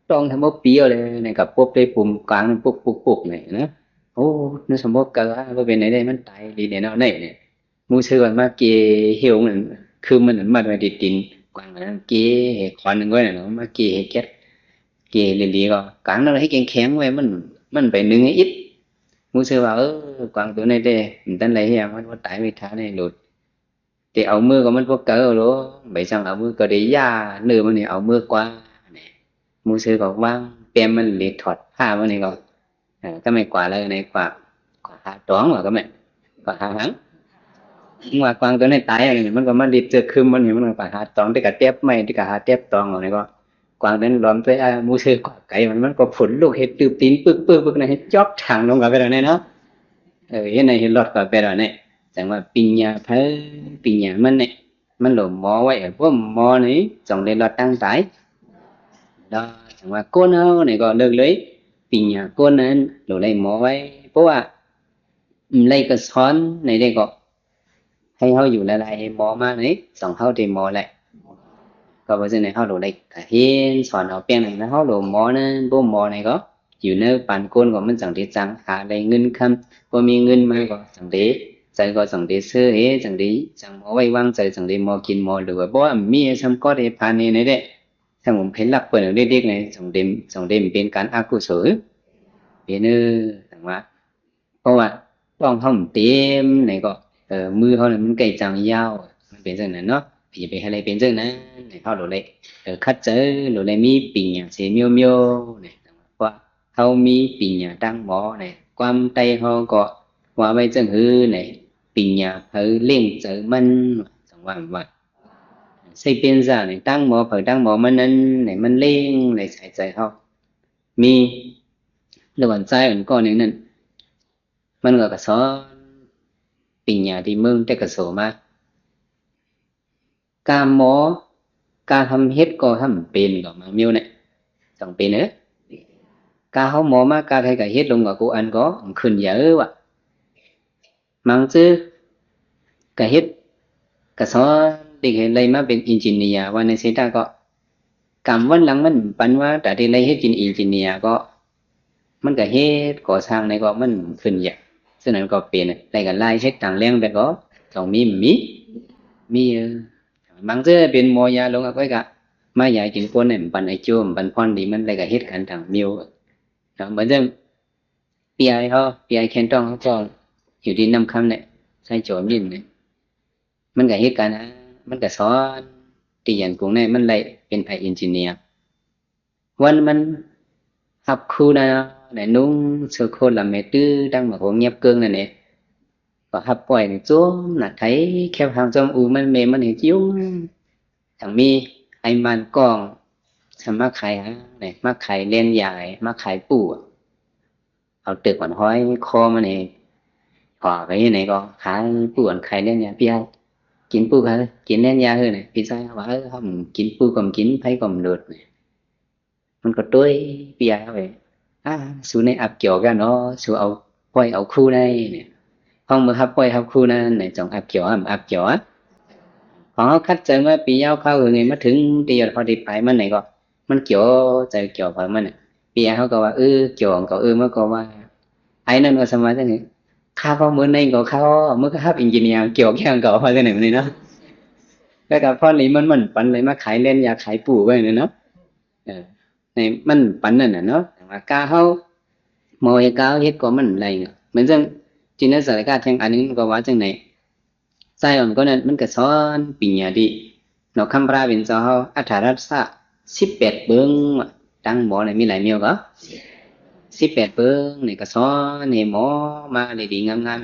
ຕ້ອງ ຊ່າງບໍ່ປີເອົາເລີຍ ໃນກໍປົບໄດ້ປຸ່ມກວາງປຸກໆໆນີ້ນະ. ໂອ້ ມັນຊ່າງບໍ່ເກີອາ ບໍ່ເປັນໄດ໋ ມັນຕາຍດີແນ່ນອນໃນນີ້. ໝູເຊີກໍມາເກເຫວມັນ ຄືມັນມັດໄວ້ທີ່ຕີນກວາງ ເກໃຫ້ຂອນໜຶ່ງໄວ້ນະ ມາເກໃຫ້ແກັດ ເກເລໆ ກໍກາງນັ້ນໃຫ້ແຂງໆໄວ້ ມັນ ມັນໄປໜຶ່ງໃຫ້ອິດ. ໝູເຊີວ່າ ເອີ ກວາງໂຕນີ້ເດ້ ມັນຕັນໄດ້ແຮງ ມັນບໍ່ຕາຍໄວ້ທ່າໃນໂລດ ແຕ່ເອົາມືກໍມັນບໍ່ເກີໂລດ ໃບຊ່າງເອົາມືກໍໄດ້ຢາເນີມັນນີ້ ເອົາມືກວານີ້ ໝູເຊີກໍວາງແປ້ມມັນເລີຍ ຖອດຜ້າມັນນີ້ກໍ ເອີ ກໍແມ່ນກວາແລ້ວໃນກວາ ກວາຫາຕອງວ່າ ກໍແມ່ນກວາຫາຫາງ ວ່າກວາງໂຕນີ້ຕາຍແລ້ວນີ້ ມັນກໍມາລິດເສື້ອຄຶມມັນນີ້ ມັນກໍຫາຕອງ ແຕ່ກໍແຕບໄມ້ ແຕ່ກໍຫາແຕບຕອງເອົານີ້ກໍ ກວາງນັ້ນລອມໄປ ອາ ໝູເຊີກວາດໄກ ມັນ ມັນກໍຜົນລຸກ ເຮັດຕື່ບຕີນປຶກໆໆນະ ເຮັດຈອກຖາງລົງກັບໄປແລ້ວນີ້ເນາະ. ເອີ ເຮັດໃນເຮັດລອດກັບໄປແລ້ວນີ້ ຈັ່ງວ່າ ປິນຍາໃຜປິນຍາມັນນີ້ ມັນໂຫຼມມໍໄວ້ ເອີ ພວກມໍນີ້ ຈົ່ງໄດ້ລອດຕັ້ງຕາຍ ລະຈັ່ງວ່າ ຄົນເຮົານີ້ກໍເລີກເລີຍ ປິນຍາຄົນນັ້ນ ໂຫຼໄດ້ມໍໄວ້ ເພາະວ່າ ອືມ ໄລ່ກະສອນໃນເດ້ກໍ ໃຫ້ເຮົາຢູ່ລະລາຍໃຫ້ມໍມາໃນ ສອງເຮົາໄດ້ມໍແຫຼະ ກໍເພາະສະນັ້ນເຮົາໂຫຼໄດ້ກະເຫັນສອນເອົາແປ້ງນັ້ນ ເຮົາໂຫຼມໍນັ້ນ ບໍ່ມໍໃນກໍ ຢູ່ໃນປານຄົນກໍມັນຈັ່ງໄດ້ຈ້າງຫາໄດ້ເງິນຄຳ ບໍ່ມີເງິນມາກໍຈັ່ງໄດ້ ໃຈກໍຈັ່ງໄດ້ເຊີເຮ ຈັ່ງໄດ້ຈັ່ງບໍ່ໄວ້ວາງໃຈ ຈັ່ງໄດ້ມໍກິນມໍດູ ບໍ່ມີສ່ຳກໍໄດ້ຜ່ານນີ້ໃນເດ້ ຖ້າບໍ່ໄປລັກເພິ່ນເດັກໆໃນ ຈັ່ງໄດ້ ຈັ່ງໄດ້ເປັນການອະກຸສົນ ເປັນ ເອີ ຈັ່ງວ່າ ເພາະວ່າທ້ອງເຮົາມັນເຕັມໃນກໍ ເອີ ມືເຮົານັ້ນມັນໃກ້ຈາງຍາວ ມັນເປັນຈັ່ງນັ້ນເນາະ ຢ່າໄປໃຫ້ໄດ້ເປັນຈັ່ງນັ້ນ ໃຫ້ເຮົາໂລດໄດ້ ເອີ ຂັດໃຈ ໂລດໄດ້ມີປິນຍາເສມຽວໆ ໃນ ເພາະວ່າເຮົາມີປິນຍາຕັ້ງໝໍໃນ ຄວາມໃຕ້ເຮົາກໍວ່າໄວ້ຈັ່ງຮືໃນ ປິນຍາໃຜເລັ່ງໃຈມັນ ຈັ່ງວ່າ ວ່າ ໃຊ້ເປັນຊະໃນ ຕັ້ງໝໍໃຜຕັ້ງໝໍມັນນັ້ນ ໃນມັນເລັ່ງໃນໃສ່ໃຈເຮົາ ມີ ລະຫວ່າງຊາຍອັນກ້ອນໜຶ່ງນັ້ນ ມັນກໍກະສອນປິນຍາທີ່ເມືອງແຕກກະໂສມາ ກາໝໍ ກາທຳເຮັດກໍທຳເປັນກໍມາມີວແນະ ຕ້ອງເປັນເອີ ກາເຮົາໝໍມາ ກາໃຜກະເຮັດລົງກໍກູອັນກໍຂຶ້ນຢາເອີວ່າ ມັງຈື່ກະເຮັດ ກະສອນເດັກໃຫ້ໄດ້ມາເປັນເອນຈິເນຍ ວ່າແນວຊີ້ຕາກໍ ກາມວັນຫຼັງມັນປັນວ່າ ຕາທີ່ໄດ້ເຮັດເປັນເອນຈິເນຍກໍ ມັນກະເຮັດກໍ່ສ້າງໃນກໍມັນຂຶ້ນຢາ ສະນັ້ນກໍເປັນ ໄດ້ກະລາຍເຮັດຕ່າງແລງແບບກໍຕ້ອງມີ ມີ ມີ ມັງຈື່ເປັນໝໍຢາລົງ ອາກ້ອຍກະມາຢາກິນຄົນໃຫ້ມັນປັນໄອໂຈ ມັນປັນພອນດີ ມັນໄດ້ກະເຮັດການຕ່າງມີວ ເນາະ ເໝືອນຈັ່ງ ປີໄອເຮົາ ປີໄອແຄນຕ້ອງເຮົາກໍຢູ່ທີ່ນ້ຳຄຳແຫຼະ ໃຊ້ໂຈມິນນີ້ ມັນກະເຮັດການ ມັນກະສອນທີ່ຢານກຸງໃນ ມັນໄດ້ເປັນໄອເອັນຈິເນຍ ວັນມັນຮັບຄູນະ ໃນນຸ່ງເສື້ອໂຄດລຳແມ່ຕື້ ຕັ້ງໝາກຫົວງຽບເກິ່ງນັ້ນເອ ກໍຮັບປ່ອຍໂຈມນະ ໄຖແຄບຫາງຈອມອູມັນ ແມ່ມັນເຮັດຢູ່ ທັງມີໄອ້ມານກ້ອງ ສະມາຂາຍຫາງ ມາຂາຍແລ່ນຢາຍ ມາຂາຍປູ ເອົາຕຶກມັນຫ້ອຍຄໍມັນນີ້ ພໍໄປໃນກໍຂາຍປູ ອັນຂາຍແລ່ນຢາ ພີ່ອ້າຍ ກິນປູກະ ກິນແລ່ນຢາເຮີ ພີ່ຊາຍເຮົາວ່າ ເອີ ເຮົາກິນປູກໍກິນ ໃຜກໍໂລດ ມັນກໍໂຕ້ຍ ພີ່ອ້າຍເຮົາ ອາ ສູນີ້ອັບກຽວກັນເນາະ ສູເອົາປ່ອຍເອົາຄູໃນ ຫ້ອງເມືອງຮັບປ່ອຍຮັບຄູນັ້ນ ຈອງອັບກຽວ ອັບກຽວ ຂອງເຮົາຂັດໃຈມາປີຍາວຄາວເຫິງ ມາເຖິງທີ່ຍອດເຮົາໄດ້ປາຍມັນນີ້ກໍ ມັນກຽວໃຈກຽວຂອງມັນ ເປີຍເຮົາກໍວ່າ ເອີ ກຽວກໍເອີ ມັນກໍວ່າ ໄອ້ນັ້ນກໍສະມາຈັ່ງນີ້ ຂ້າກໍມື້ໃນກໍຂ້າ ມື້ກໍຮັບເອັນຈິເນຍ ກຽວແຂ່ງກໍວ່າຈັ່ງນີ້ເນາະ ແລ້ວກໍພອນນີ້ມັນ ມັນປັນເລີຍມາຂາຍແລ່ນຢາຂາຍປູໄວ້ນີ້ເນາະ ເອີ ໃນມັນປັນນັ້ນນະເນາະ ແຕ່ວ່າກາເຮົາ ໝໍເຮັດກາເຮົາເຮັດກໍມັນໄດ້ ເໝືອນຈັ່ງ ຈິນຕະນາການແທ່ງອັນໜຶ່ງກໍວ່າຈັ່ງໃດ ຊາຍອ່ອນຄົນນັ້ນມັນກະສອນປິນຍາດີເນາະ ຄຳພະເປັນເຈົ້າເຮົາ ອັດຖະລັດສະສິບແປດເບິ່ງ ຕັ້ງໝໍນີ້ມີຫຼາຍແນວກໍ ສິບແປດເບິ່ງນີ້ກະສອນໃຫ້ໝໍມາດີໆງາມ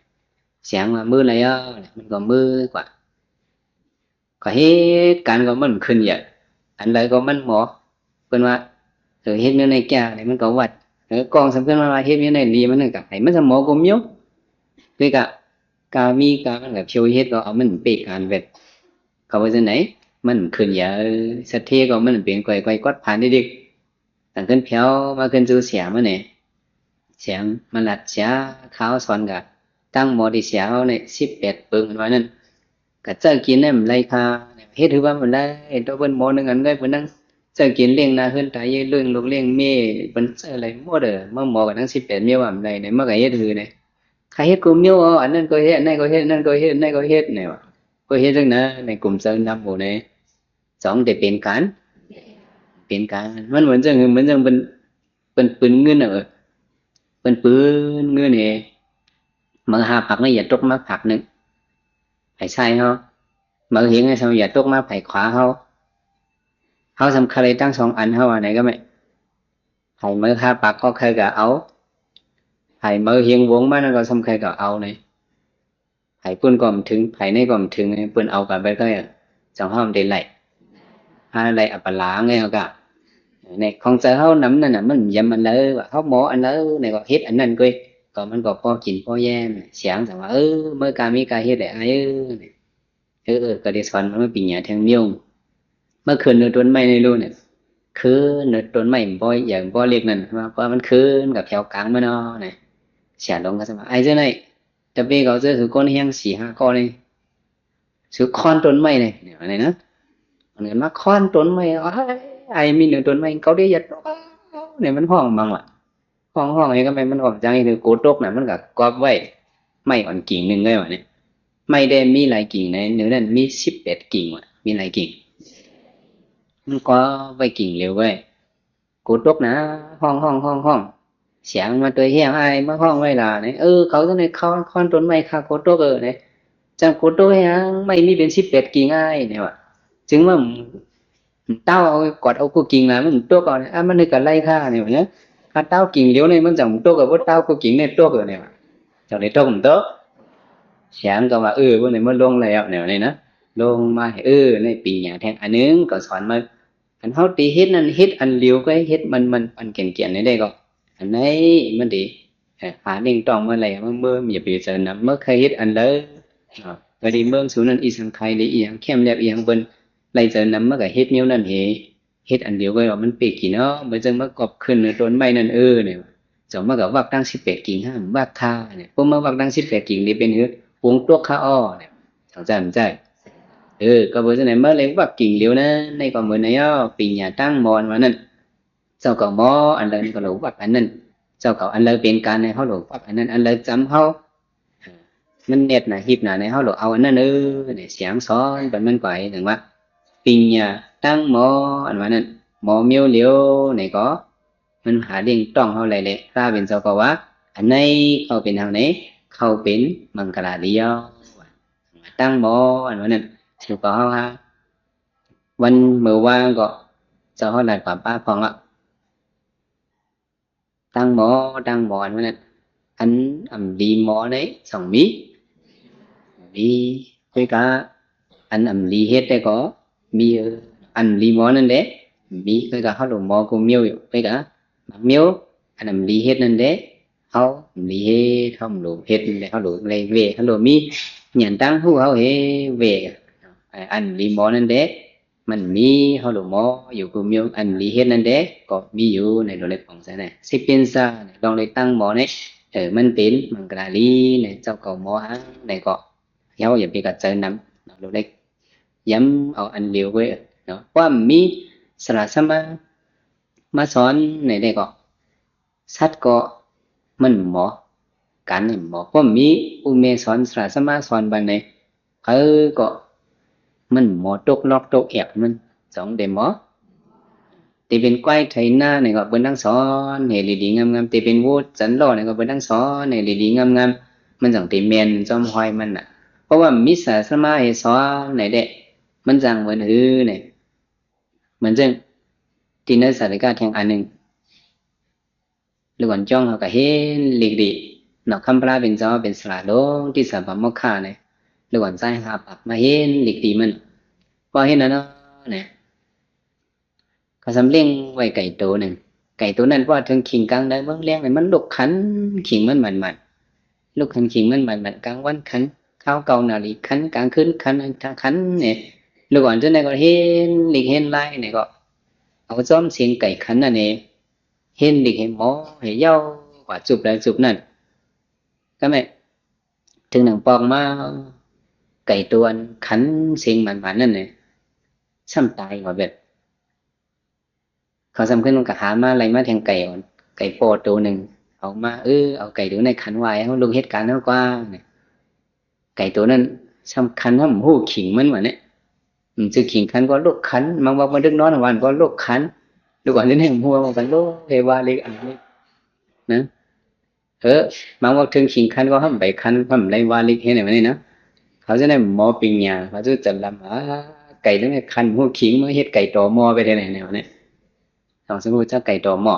ໆ ແສງວ່າມື້ໃດເອົາ ມັນກໍມື້ກວ່າ ກໍເຮັດການກໍມັນຂຶ້ນຢາກ ອັນໃດກໍມັນໝໍ ເພິ່ນວ່າ ເອີ ເຮັດແນວໃດແກ້ນີ້ ມັນກໍວັດ ເອີ ກ້ອງສຳເພິ່ນວ່າເຮັດແນວໃດດີ ມັນກໍໃຫ້ມັນສະໝໍກວ່າມີວ ຄືກະ ກ ກາມີກາມັນກໍພຽວເຮັດກໍເອົາມັນເປການແບບ ເຂົາວ່າຈັ່ງໃດ ມັນຂຶ້ນຢາ ສັດເທກໍມັນເປັນກ້ອຍໆກວາດຜ່ານເດັກໆ ຕັ້ງຂຶ້ນແຜວມາຂຶ້ນສູ່ເສຍມານີ້ ສຽງມາລັດເສຍ ຄາວສອນກະຕັ້ງໝໍທີ່ເສຍເຮົານີ້ສິບແປດເປິງ ເພິ່ນວ່ານັ້ນ ກະເຈົ້າກິນນັ້ນໄລ່ຄ່າ ເຮັດຄືວ່າມັນໄດ້ ໂຕເພິ່ນໝໍໜຶ່ງອັນເລີຍ ເພິ່ນນັ່ງເຈົ້າກິນລ້ຽງໜ້າເຮືອນຕາຍ ລ້ຽງລູກລ້ຽງເມຍ ເພິ່ນເຈົ້າໄລ່ໝົດເດີ ມາໝໍກັນທັງສິບແປດມຽວວ່າມັນໄດ້ ມັນກໍເຮັດຄືນີ້ ຂ້າເຮັດກູມີວ ເອົາອັນນັ້ນກໍເຮັດ ອັນນັ້ນກໍເຮັດ ອັນນັ້ນກໍເຮັດ ອັນນັ້ນກໍເຮັດ ນີ້ວ່າ ກໍເຮັດຈັ່ງນັ້ນ ໃນກຸ່ມເຈົ້ານຳໝູ່ນີ້ ສອງແຕ່ເປັນການ ເປັນການ ມັນເໝືອນຈັ່ງ ເໝືອນຈັ່ງເພິ່ນ ເພິ່ນປືນເງິນນະ ເອີ ເພິ່ນປືນເງິນເອ ເໝີຫ້າຜັກນີ້ຢ່າຕົກມາຜັກໜຶ່ງ ໃຜຊ້າຍເຮົາ ເໝີເຫັງນີ້ຊ້ຳຢ່າຕົກມາໃຜຂວາເຮົາ ເຮົາສຳຄັນໄດ້ທັງສອງອັນ ເຮົາວ່າໄດ໋ກໍແມ່ນ ໃຜເໝີຫ້າປັກກໍໃຜກໍເອົາ ໃຜເໝີເຫັງວົງມານັ້ນກໍສ່ຳໃຜກໍເອົານີ້ ໃຜພຸ້ນກໍບໍ່ເຖິງ ໃຜນີ້ກໍບໍ່ເຖິງ ເພິ່ນເອົາກັນໄປກໍຈັ່ງເຮົາໄດ້ໄລ່ ຫາໄລ່ອັບປະລາໄງເຮົາກໍ ໃນຂອງໃຈເຮົານຳນັ້ນນະ ມັນຢາມອັນໃດວ່າ ເຮົາໝໍອັນໃດນີ້ກໍເຮັດອັນນັ້ນເກີຍ ກໍມັນກໍພໍກິນພໍແຍມ ສຽງຈັ່ງວ່າ ເອີ ເມີກາມີກາເຮັດແຫຼະອ້າຍເອີຍ ເອີ ເອີ ກໍໄດ້ສອນມັນມາປີນຍາແທງມຽວ ມາຂຶ້ນຢູ່ຕົ້ນໄມ້ໃນລູກນີ້ ຂຶ້ນຢູ່ຕົ້ນໄມ້ບໍ່ໃຫຍ່ບໍ່ເລັກນັ້ນ ວ່າ ວ່າມັນຂຶ້ນກັບແຖວກາງມາເນາະນີ້ ສຽງລົງກໍສະມາ ອ້າຍເຈົ້ານາຍ ຕະເປເຂົາເຈີສູ່ຄົນແຮງສີ່ຫ້າກໍນີ້ ສູ່ຄ້ອນຕົ້ນໄມ້ນີ້ ນີ້ວ່ານີ້ນະ ມັນກໍມາຄ້ອນຕົ້ນໄມ້ ອ້າຍ ອ້າຍມີເໜືອຕົ້ນໄມ້ ເຂົາເດຢ່າຕົກ ນີ້ມັນຮ້ອງມັງວ່າ ຮ້ອງ ຮ້ອງໃຫ້ກັບໄມ້ມັນອອກຈາກນີ້ ໂກຕົກນະ ມັນກໍກອບໄວ້ ໄມ້ອ່ອນກິ່ງໜຶ່ງເລີຍວ່ານີ້ ໄມ້ແດ່ມີຫຼາຍກິ່ງໃນ ໃນນັ້ນມີສິບແປດກິ່ງວ່າ ມີຫຼາຍກິ່ງ ມັນກອບໄວ້ກິ່ງຫຼຽວໄວ້ ໂກຕົກນະ ຮ້ອງ ຮ້ອງ ຮ້ອງ ຮ້ອງ ສຽງມາຕົວແຮງ ອ້າຍມາຮ້ອງໄວ້ລະນີ້ ເອີ ເຂົາຈັ່ງໃດ ເຂົາຄ້ອນຕົ້ນໄມ້ຂ້າໂກຕົກເອີ ນີ້ ຈັ່ງໂກຕົກແຮງ ໄມ້ມີເປັນສິບແປດກິ່ງອ້າຍ ນີ້ວ່າ ຈຶ່ງວ່າ ມັນຕ້າວເອົາ ກອດເອົາຄູ່ກິ່ງນະ ມັນຕົກເອົາ ອາ ມັນນຶກກະໄລ່ຂ້ານີ້ຫວະ ຂ້າຕ້າວກິ່ງຫຼຽວນີ້ ມັນຈັ່ງຕົກ ບໍ່ຕ້າວຄູ່ກິ່ງນີ້ຕົກເອີ ນີ້ຫວະ ຈັ່ງໄດ້ຕົກ ມັນຕົກ ສຽງກໍວ່າ ເອີ ພວກນີ້ມັນລົງແລ້ວ ແນວນີ້ນະ ລົງມາ ເອີ ໃນປີນຍາແທງອັນໜຶ່ງ ກໍສອນມາ ຄັນເຮົາຕິເຮັດນັ້ນ ເຮັດອັນຫຼຽວ ກໍເຮັດມັນໆ ປັນແກ່ນໆ ນີ້ໄດ້ກໍ ອັນໃດມັນດີ ຫາເລັ່ງຕ້ອງມາໄລ່ ເມື່ອ ເມື່ອ ຢ່າໄປໃຈນຳ ເມື່ອໃຜເຮັດອັນໃດ ເອີ ກໍດີ ເມືອງສູນນັ້ນ ອີສັງໄຄ ຫຼື ອີຫຍັງ ແຄມແລັບ ອີຫຍັງ ເພິ່ນໄລ່ໃຈນຳ ມັນກໍເຮັດແນວນັ້ນເຫ ເຮັດອັນດຽວກໍວ່າມັນເປກິນເນາະ ເໝືອນຈັ່ງມາກອບຂຶ້ນໃນຕົ້ນໄມ້ນັ້ນ ເອີ ນີ້ ເຈົ້າມາກໍວັກຕັ້ງສິບແປດກິ່ງຫ້າມວັກຂ້ານີ້ ພວກມາວັກຕັ້ງສິບແປດກິ່ງນີ້ເປັນຫື ວົງຕົກຂ້າອໍ້ນີ້ ເຈົ້າໃຈ ເອີ ກໍເໝືອນຈັ່ງໃດ ມາເລີຍວັກກິ່ງຫຼຽວນັ້ນ ໃນກໍເໝືອນໃນເອົາ ປິງຍາຕັ້ງໝໍວ່ານັ້ນ ເຈົ້າກໍໝໍອັນໃດກໍເລີຍວັກອັນນັ້ນ ເຈົ້າກໍອັນໃດເປັນການໃຫ້ເຮົາໂລດວັກອັນນັ້ນ ອັນໃດຈຳເຮົາ ມັນແນບໜາຮີບໜາໃນເຮົາໂລດເອົາອັນນັ້ນເອີ ນີ້ສຽງສອນໄປມັນໄປ ຈັ່ງວ່າປິງຍາຕັ້ງໝໍອັນວ່ານັ້ນ ໝໍມຽວຫຼຽວນີ້ກໍ ມັນຫາລ້ຽງຕ້ອງເຮົາໄດ້ແຫຼະ ພະເປັນເຈົ້າກໍວ່າ ອັນໃດເຂົ້າເປັນທາງໃດ ເຂົ້າເປັນມັງກະລາດີ ຕັ້ງໝໍອັນວ່ານັ້ນ ຖືວ່າເຮົາຫາ ວັນເມື່ອວານກໍເຈົ້າເຮົານັດກັນປະພ້ອງລະ ຕັ້ງໝໍ ຕັ້ງໝໍອັນວ່ານັ້ນ ອັນອຳລີໝໍໃດສອງມີ ມີ ຂ້ອຍກະ ອັນອຳລີເຮັດໄດ້ກໍມີ ເອີ ອັນອຳລີໝໍນັ້ນເດ້ ມີ ຂ້ອຍກະເຮົາໂລດໝໍກູມີວຢູ່ ຂ້ອຍກະ ໝາກມີວ ອັນອຳລີເຮັດນັ້ນເດ້ ເຮົາອຳລີເຮັດ ເຮົາໂລດເຮັດນັ້ນເດ້ ເຮົາໂລດໄລ່ເວ ເຮົາໂລດມີ ຍານຕັ້ງຮູ້ເຮົາເຮເວ ອັນອຳລີໝໍນັ້ນເດ້ ມັນມີ ເຮົາໂລດໝໍຢູ່ກູມີວ ອັນອຳລີເຮັດນັ້ນເດ້ ກໍມີຢູ່ໃນໂລເລັກຂອງຊະນະ ຊິເປັນຊາ ລອງໄດ້ຕັ້ງໝໍໃນ ເອີ ມັນເປັນມັງກະລາລີໃນ ເຈົ້າກໍໝໍຫາໃນກໍ ເຮົາຢ່າໄປກັດໃຈນຳ ໂລເລັກ ຢ້ຳເອົາອັນດຽວເວີຍເນາະ ຄວາມມີສະຫຼະສະມາ ມາສອນໃນໄດ້ກໍ ສັດກໍມັນໝໍ ການໃຫ້ໝໍ ຄວາມມີອຸເມສອນສະຫຼະສະມາສອນບັນໃດ ເອີ ກໍມັນໝໍຕົກລອກຕົກແອບ ມັນສອງໄດ້ໝໍ ແຕ່ເປັນຄວາຍໄຖນານີ້ກໍເພິ່ນທັງສອນໃຫ້ດີໆງາມໆ ແຕ່ເປັນໂວຈັນລໍ້ນີ້ກໍເພິ່ນທັງສອນໃຫ້ດີໆງາມໆ ມັນຈັ່ງໄດ້ແມ່ນຈອມຮອຍມັນນະ ເພາະວ່າມີສະຫຼະສະມາໃຫ້ສອນໃນແດ່ ມັນຈັ່ງເໝືອນຫືນີ້ ເໝືອນຈັ່ງ ທີ່ໃນສາລິກາແທ່ງອັນໜຶ່ງ ລູກອ່ອນຈ້ອງເຮົາກໍເຫັນລິກດີເນາະ ຄຳພະລາເປັນເຈົ້າເປັນສະຫຼະລົງທີ່ສາມະໂມກຂະນີ້ ລູກອ່ອນຊາຍຫ້າປັກມາເຫັນລິກດີມັນ ພໍເຫັນແລ້ວເນາະນີ້ ກໍສຳເລັງໄວ້ໄກ່ໂຕໜຶ່ງ ໄກ່ໂຕນັ້ນ ເພາະວ່າເຖິງຂີງກາງໃດເມືອງແລງນີ້ ມັນລຸກຂັນຂີງມັນໝັນໆ ລຸກຂັນຂີງມັນໝັນໆ ກາງວັນຂັນ າວເກົ້ານາລີຂັນ ກາງຄືນຂັນ ກາງຄືນຂັນນີ້ ລູກອ່ອນເຈົ້ານັ້ນກໍເຫັນລິກເຫັນລາຍນີ້ ກໍເອົາຈອມສຽງໄກ່ຂັນນັ້ນນີ້ ເຫັນລິກເຫັນໝໍ ໃຫ້ເຍົາກວ່າຈຸບໃດຈຸບນັ້ນ ກໍແມ່ນ ເຖິງໜັງປອກມາ ໄກ່ຕົວອັນຂັນສຽງໝານໆນັ້ນແຫຼະ ຊ້ຳຕາຍວ່າແບບ ເຂົາຊ້ຳຂຶ້ນມັນກໍຫາມາ ໄລ່ມາແທງໄກ່ ໄກ່ປໍໂຕໜຶ່ງ ເອົາມາ ເອີ ເອົາໄກ່ໂຕນັ້ນຂັນໄວ້ ເຮົາລົງເຮັດການເຮົາກວ່າ ໄກ່ໂຕນັ້ນຊ້ຳຂັນ ເຮົາບໍ່ຮູ້ຂີງມັນວ່າແນະ ອືມ ຊື່ຂີງຂັນ ກໍລຸກຂັນ ມັນວ່າບໍ່ດຶກນອນ ຫວານກໍລຸກຂັນ ລຸກອັນນີ້ຫົວມັນກໍລຸກ ເຮັດວ່າເລັກອັນນີ້ນະ. ເອີ ບາງວັກເຖິງຂີງຂັນກໍຫ້າມໄປຂັນ ຫ້າມໄດ້ວາລິກເຮັດໃຫ້ມັນນີ້ນະ. ເຂົາຈະໄດ້ໝໍປີນຍາ ເຂົາຈະຈະລຳ ອາ ໄກ່ຕົວນີ້ຂັນຮູ້ຂີງ ມາເຮັດໄກ່ຕໍມໍໄປແທ້ແນວນີ້. ຕ້ອງສະຮູ້ຈັກໄກ່ຕໍມໍ.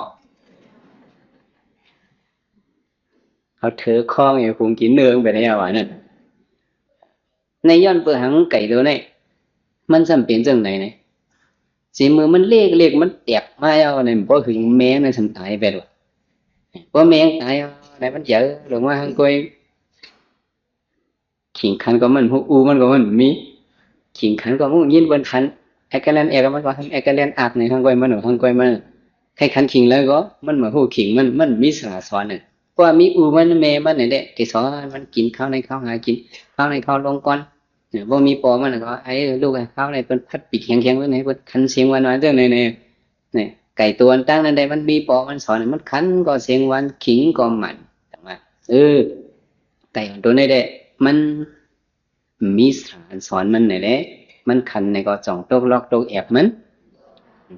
ເຂົາຖືຄອງໃຫ້ຝູງກິນເນີ່ງໄປແລ້ວວ່ານັ້ນ. ໃນຍ້ອນເປີດຫາງໄກ່ໂຕນີ້ ມັນຊ້ຳເປັນຈັ່ງໃດນີ້ ຊິມືມັນເລກໆ ມັນແຕກມາແລ້ວນີ້ ບໍ່ຫຶງແມງນັ້ນຊ້ຳຕາຍໄປໂລດ. ບໍ່ແມງຕາຍແລ້ວນີ້ ມັນເຈີລົງມາຫາງກ້ອຍ ຂີງຂັນກໍມັນຮູ້ ອູມັນກໍມັນມີ ຂີງຂັນກໍມັນຍິນເພິ່ນຂັນ ແອກກະແລນແອກ ມັນກໍທຳແອກກະແລນອາກໃນຫາງກ້ອຍມັນ ຫາງກ້ອຍມັນ ໃຫ້ຂັນຂີງແລ້ວກໍມັນມາຮູ້ຂີງມັນ ມັນມີສາສອນນີ້. ເພາະວ່າມີອູມັນແມ່ມັນນີ້ແຫຼະ ທີ່ສອນມັນກິນ ຄາວໃນຄາວຫາກິນ ຄາວໃນຄາວລົງກ່ອນ. ເອີ ບໍ່ມີປໍມັນກໍ ໄອ້ລູກ ຄາວໃນເພິ່ນພັດປີກແຂງໆ ເພິ່ນໃຫ້ເພິ່ນຂັນສຽງຫວານໆ ຈັ່ງໃດແນ່. ນີ້ ໄກ່ຕົວຕ່າງນັ້ນໄດ້ ມັນມີປໍມັນສອນ ມັນຂັນກໍສຽງຫວານ ຂີງກໍມັນ. ຈັ່ງວ່າ ເອີ ໄກ່ຕົວນີ້ແຫຼະ ມັນ ມີສາສອນມັນນີ້ແຫຼະ ມັນຂັນນີ້ກໍຕ້ອງຕົກລັອກຕົກແອບມັນ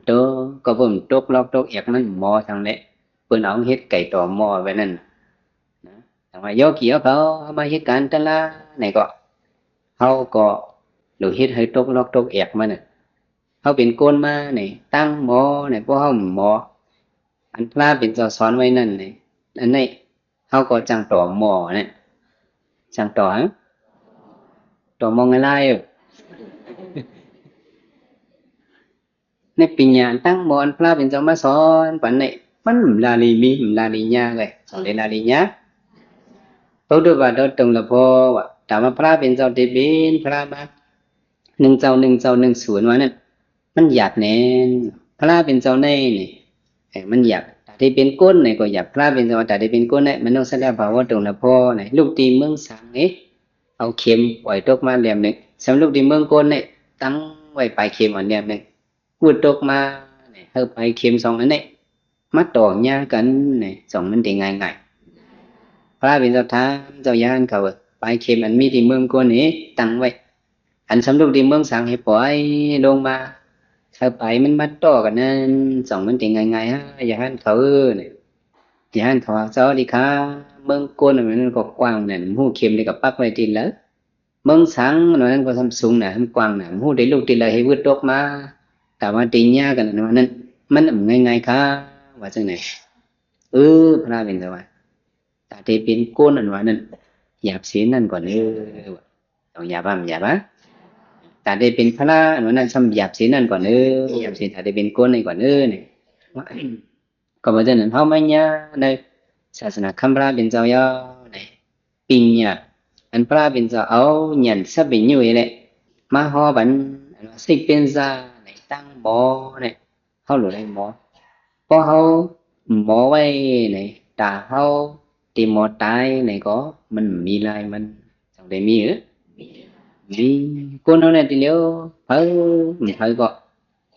ໂຕ ກໍເພິ່ນຕົກລັອກຕົກແອບມັນ ໝໍທັງແຫຼະ ເພິ່ນເອົາເຮັດໄກ່ຕໍມໍໄວ້ນັ້ນນະ. ແຕ່ວ່າໂຍກີເຮົາ ເຮົາມາເຮັດການຕະຫຼາດນີ້ກໍ ເຮົາກໍຕ້ອງເຮັດໃຫ້ຕົກລັອກຕົກແອບມັນນະ. ເຮົາເປັນຄົນມານີ້ ຕັ້ງໝໍນີ້ ພວກເຮົາໝໍ ອັນພະເປັນເຈົ້າສອນໄວ້ນັ້ນນີ້ ອັນນີ້ ເຮົາກໍຈັ່ງຕໍ່ໝໍນະ ຈັ່ງຕໍ່ຫຍັງ ຕໍ່ໝໍງາຍລາຍ. ໃນປີນຍາຕັ້ງໝໍອັນພະເປັນເຈົ້າມາສອນປັນນີ້ ມັນລາລີມີ ລາລີຍາເລີຍ ສອນໄດ້ລາລີຍາ. ພະພຸດທະບາດຕົງລະພໍວ່າ ຕາມວ່າພະເປັນເຈົ້າທີ່ເປັນພະມາ ໜຶ່ງເຈົ້າ ໜຶ່ງເຈົ້າ ໜຶ່ງສູນວ່ານັ້ນ ມັນຢາກແນ່ນ ພະເປັນເຈົ້າໃນນີ້ ເອີ ມັນຢາກ ຕາທີ່ເປັນຄົນນີ້ກໍຢາກ ພະເປັນເຈົ້າ ຕາທີ່ເປັນຄົນນີ້ ມະນຸດສະດາພາວະຕົງລະພໍນີ້ ລູກທີ່ເມືອງສາງນີ້ ເອົາເຂັມປ່ອຍຕົກມາແຫຼມໜຶ່ງ ສຳລັບລູກທີ່ເມືອງໂກນນີ້ ຕັ້ງໄວ້ປາຍເຂັມອັນແຫຼມໜຶ່ງ ວືດຕົກມານີ້ ເອົາປາຍເຂັມສອງອັນນີ້ ມາຕໍ່ຍາກັນນີ້ ຈັ່ງມັນໄດ້ງ່າຍໆ. ພະເປັນເຈົ້າຖາມເຈົ້າຍານເຂົາ ປາຍເຂັມອັນມີທີ່ເມືອງໂກນນີ້ຕັ້ງໄວ້ ອັນສຳລຸກທີ່ເມືອງສາງໃຫ້ປ່ອຍລົງມາ ເອົາປາຍມັນມາຕໍ່ກັນນັ້ນ ຈັ່ງມັນໄດ້ງ່າຍໆ ຫາຍານເຂົາເອີຍ. ຍານເຂົາວ່າ ເຈົ້າດີຄາ ເມືອງໂກນອັນນັ້ນກໍກວ້າງນັ້ນ ຮູ້ເຂັມໄດ້ກໍປັກໄວ້ທີ່ລະ ເມືອງສາງອັນນັ້ນກໍສ່ຳສູງນະ ມັນກວ້າງນະ ຮູ້ໄດ້ລູກທີ່ລະໃຫ້ວືດຕົກມາ ຕາມວ່າຕິຍາກັນອັນວ່ານັ້ນ ມັນບໍ່ງ່າຍໆ ຄະ ວ່າຈັ່ງໃດ. ເອີ ພະເປັນເຈົ້າວ່າ ຕາເຕເປັນໂກນອັນວ່ານັ້ນ ຢາບເສຍນັ້ນກ່ອນເອີ ຕ້ອງຢາບ ຢາບ ຕາເຕເປັນພະອັນວ່ານັ້ນ ຊ່ຳຢາບເສຍນັ້ນກ່ອນເອີ ຢາບເສຍຕາເຕເປັນໂກນນີ້ກ່ອນເອີ ນີ້. ກໍເພາະສະນັ້ນ ເຮົາມາຍາໃນສາສະໜາຄຳພະເປັນເຈົ້າຍາວໃນ ປິນຍາ ອັນພະເປັນເຈົ້າເອົາຍານສັບເປັນຢູ່ນີ້ແຫຼະ ມາຫໍ່ບັນ ອັນວ່າສິກເປັນຊາໃນຕັ້ງໝໍໃນ ເຮົາຫຼູໄດ້ໝໍ ເພາະເຮົາໝໍໄວ້ໃນຕາເຮົາ ທີ່ໝໍຕາຍໃນກໍມັນມີລາຍມັນ ຈັ່ງໄດ້ມີເອີ ມີ ຄົນເຮົານີ້ຕິຫຼຽວ ໃຜ ໃຜກໍ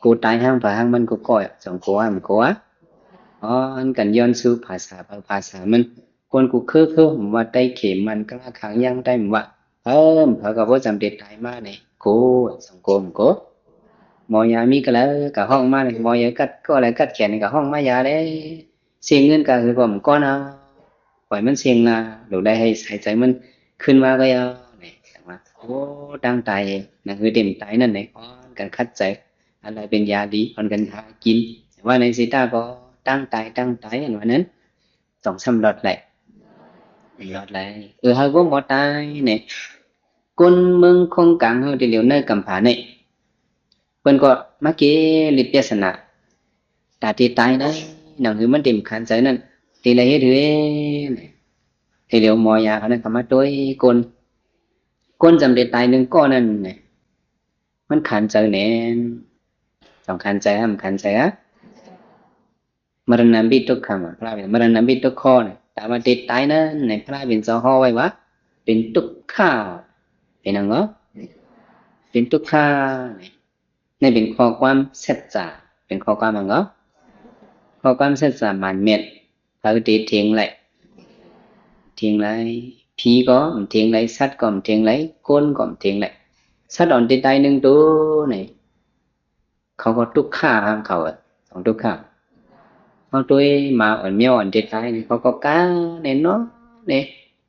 ໂກຕາຍຫາງໃຜຫາງມັນ ໂກກໍ ສອງໂກຫາມັນໂກ ອອນກັນຍ້ອນສູ່ພາສາໃຜພາສາມັນ ຄົນກູເຄີເຄີ ວ່າໄຕເຂມັນກະລາຄາງຢ່າງໄຕວ່າ ເອີ ເຂົາກໍບໍ່ຈຳເປັນຕາຍມາໃນໂກ ສັງຄົມໂກ ໝໍຢາມີກະລະກະຮ້ອງມາ ໝໍຢາກັດກໍລະກັດແຂນກະຮ້ອງມາຢາແລ ເສຍເງິນກະຄືກໍມັນກ່ອນເອົາ ປ່ອຍມັນເສຍງນາ ໂດໄດ້ໃຫ້ຫາຍໃຈມັນຂຶ້ນມາກໍຢານີ້ ແຕ່ວ່າ ໂອ້ ຕັ້ງຕາຍນະ ຄືເຕັມຕາຍນັ້ນໃນ ອອນກັນຂັດໃຈ ອັນໃດເປັນຢາດີ ອອນກັນຫາກິນ ແຕ່ວ່າໃນຊິຕາກໍຕັ້ງຕາຍ ຕັ້ງຕາຍ ອັນວ່ານັ້ນ ສອງສາມລອດໄຫຼ ລອດໄຫຼ ເອີ ເຮົາບໍ່ໝໍຕາຍນີ້ ຄົນເມືອງຄົງກາງເຮົາທີ່ຫຼຽວໃນກຳຜານີ້ ເພິ່ນກໍມາເກລິດປຽສນາ ຕາທີ່ຕາຍໃນໜັງຫືມັນເຕັມຄານໃຈນັ້ນ ທີ່ລະເຮັດຫື ທີ່ຫຼຽວໝໍຢາເຂົານັ້ນກໍມາໂຕ້ຍກົ້ນ ຄົນຈຳເປັນຕາຍໜຶ່ງກໍນັ້ນນະ ມັນຂັນໃຈແນ່ນ. ຕ້ອງຂັນໃຈຫາ ມັນຂັນໃຈຫາ ມະລະນະປິທຸກຂະ ພະລາວເປັນມະລະນະປິທຸກຂະນະ ຕາມວ່າເປັນຕາຍນັ້ນນະ ພະລາວເປັນເຈົ້າເຮົາໄວ້ວ່າເປັນທຸກຂະ ເປັນຫຍັງເນາະ ເປັນທຸກຂະ. ນີ້ເປັນຂໍ້ຄວາມສັດຈະ ເປັນຂໍ້ຄວາມຫຍັງເນາະ ຂໍ້ຄວາມສັດຈະໝານແມ່ນ. ໃຜທີ່ເຖິງໄດ້ ເຖິງໄດ້ ຜີກໍເຖິງໄດ້ ສັດກໍເຖິງໄດ້ ຄົນກໍເຖິງໄດ້. ສັດອ່ອນທີ່ຕາຍໜຶ່ງໂຕນີ້ ເຂົາກໍທຸກຂະຂອງເຂົາ ຕ້ອງທຸກຂະ. ເຮົາໂຕຍໝາອ່ອນ ແມວອ່ອນທີ່ຕາຍນີ້ ເຂົາກໍກາແນ່ນອນເດ້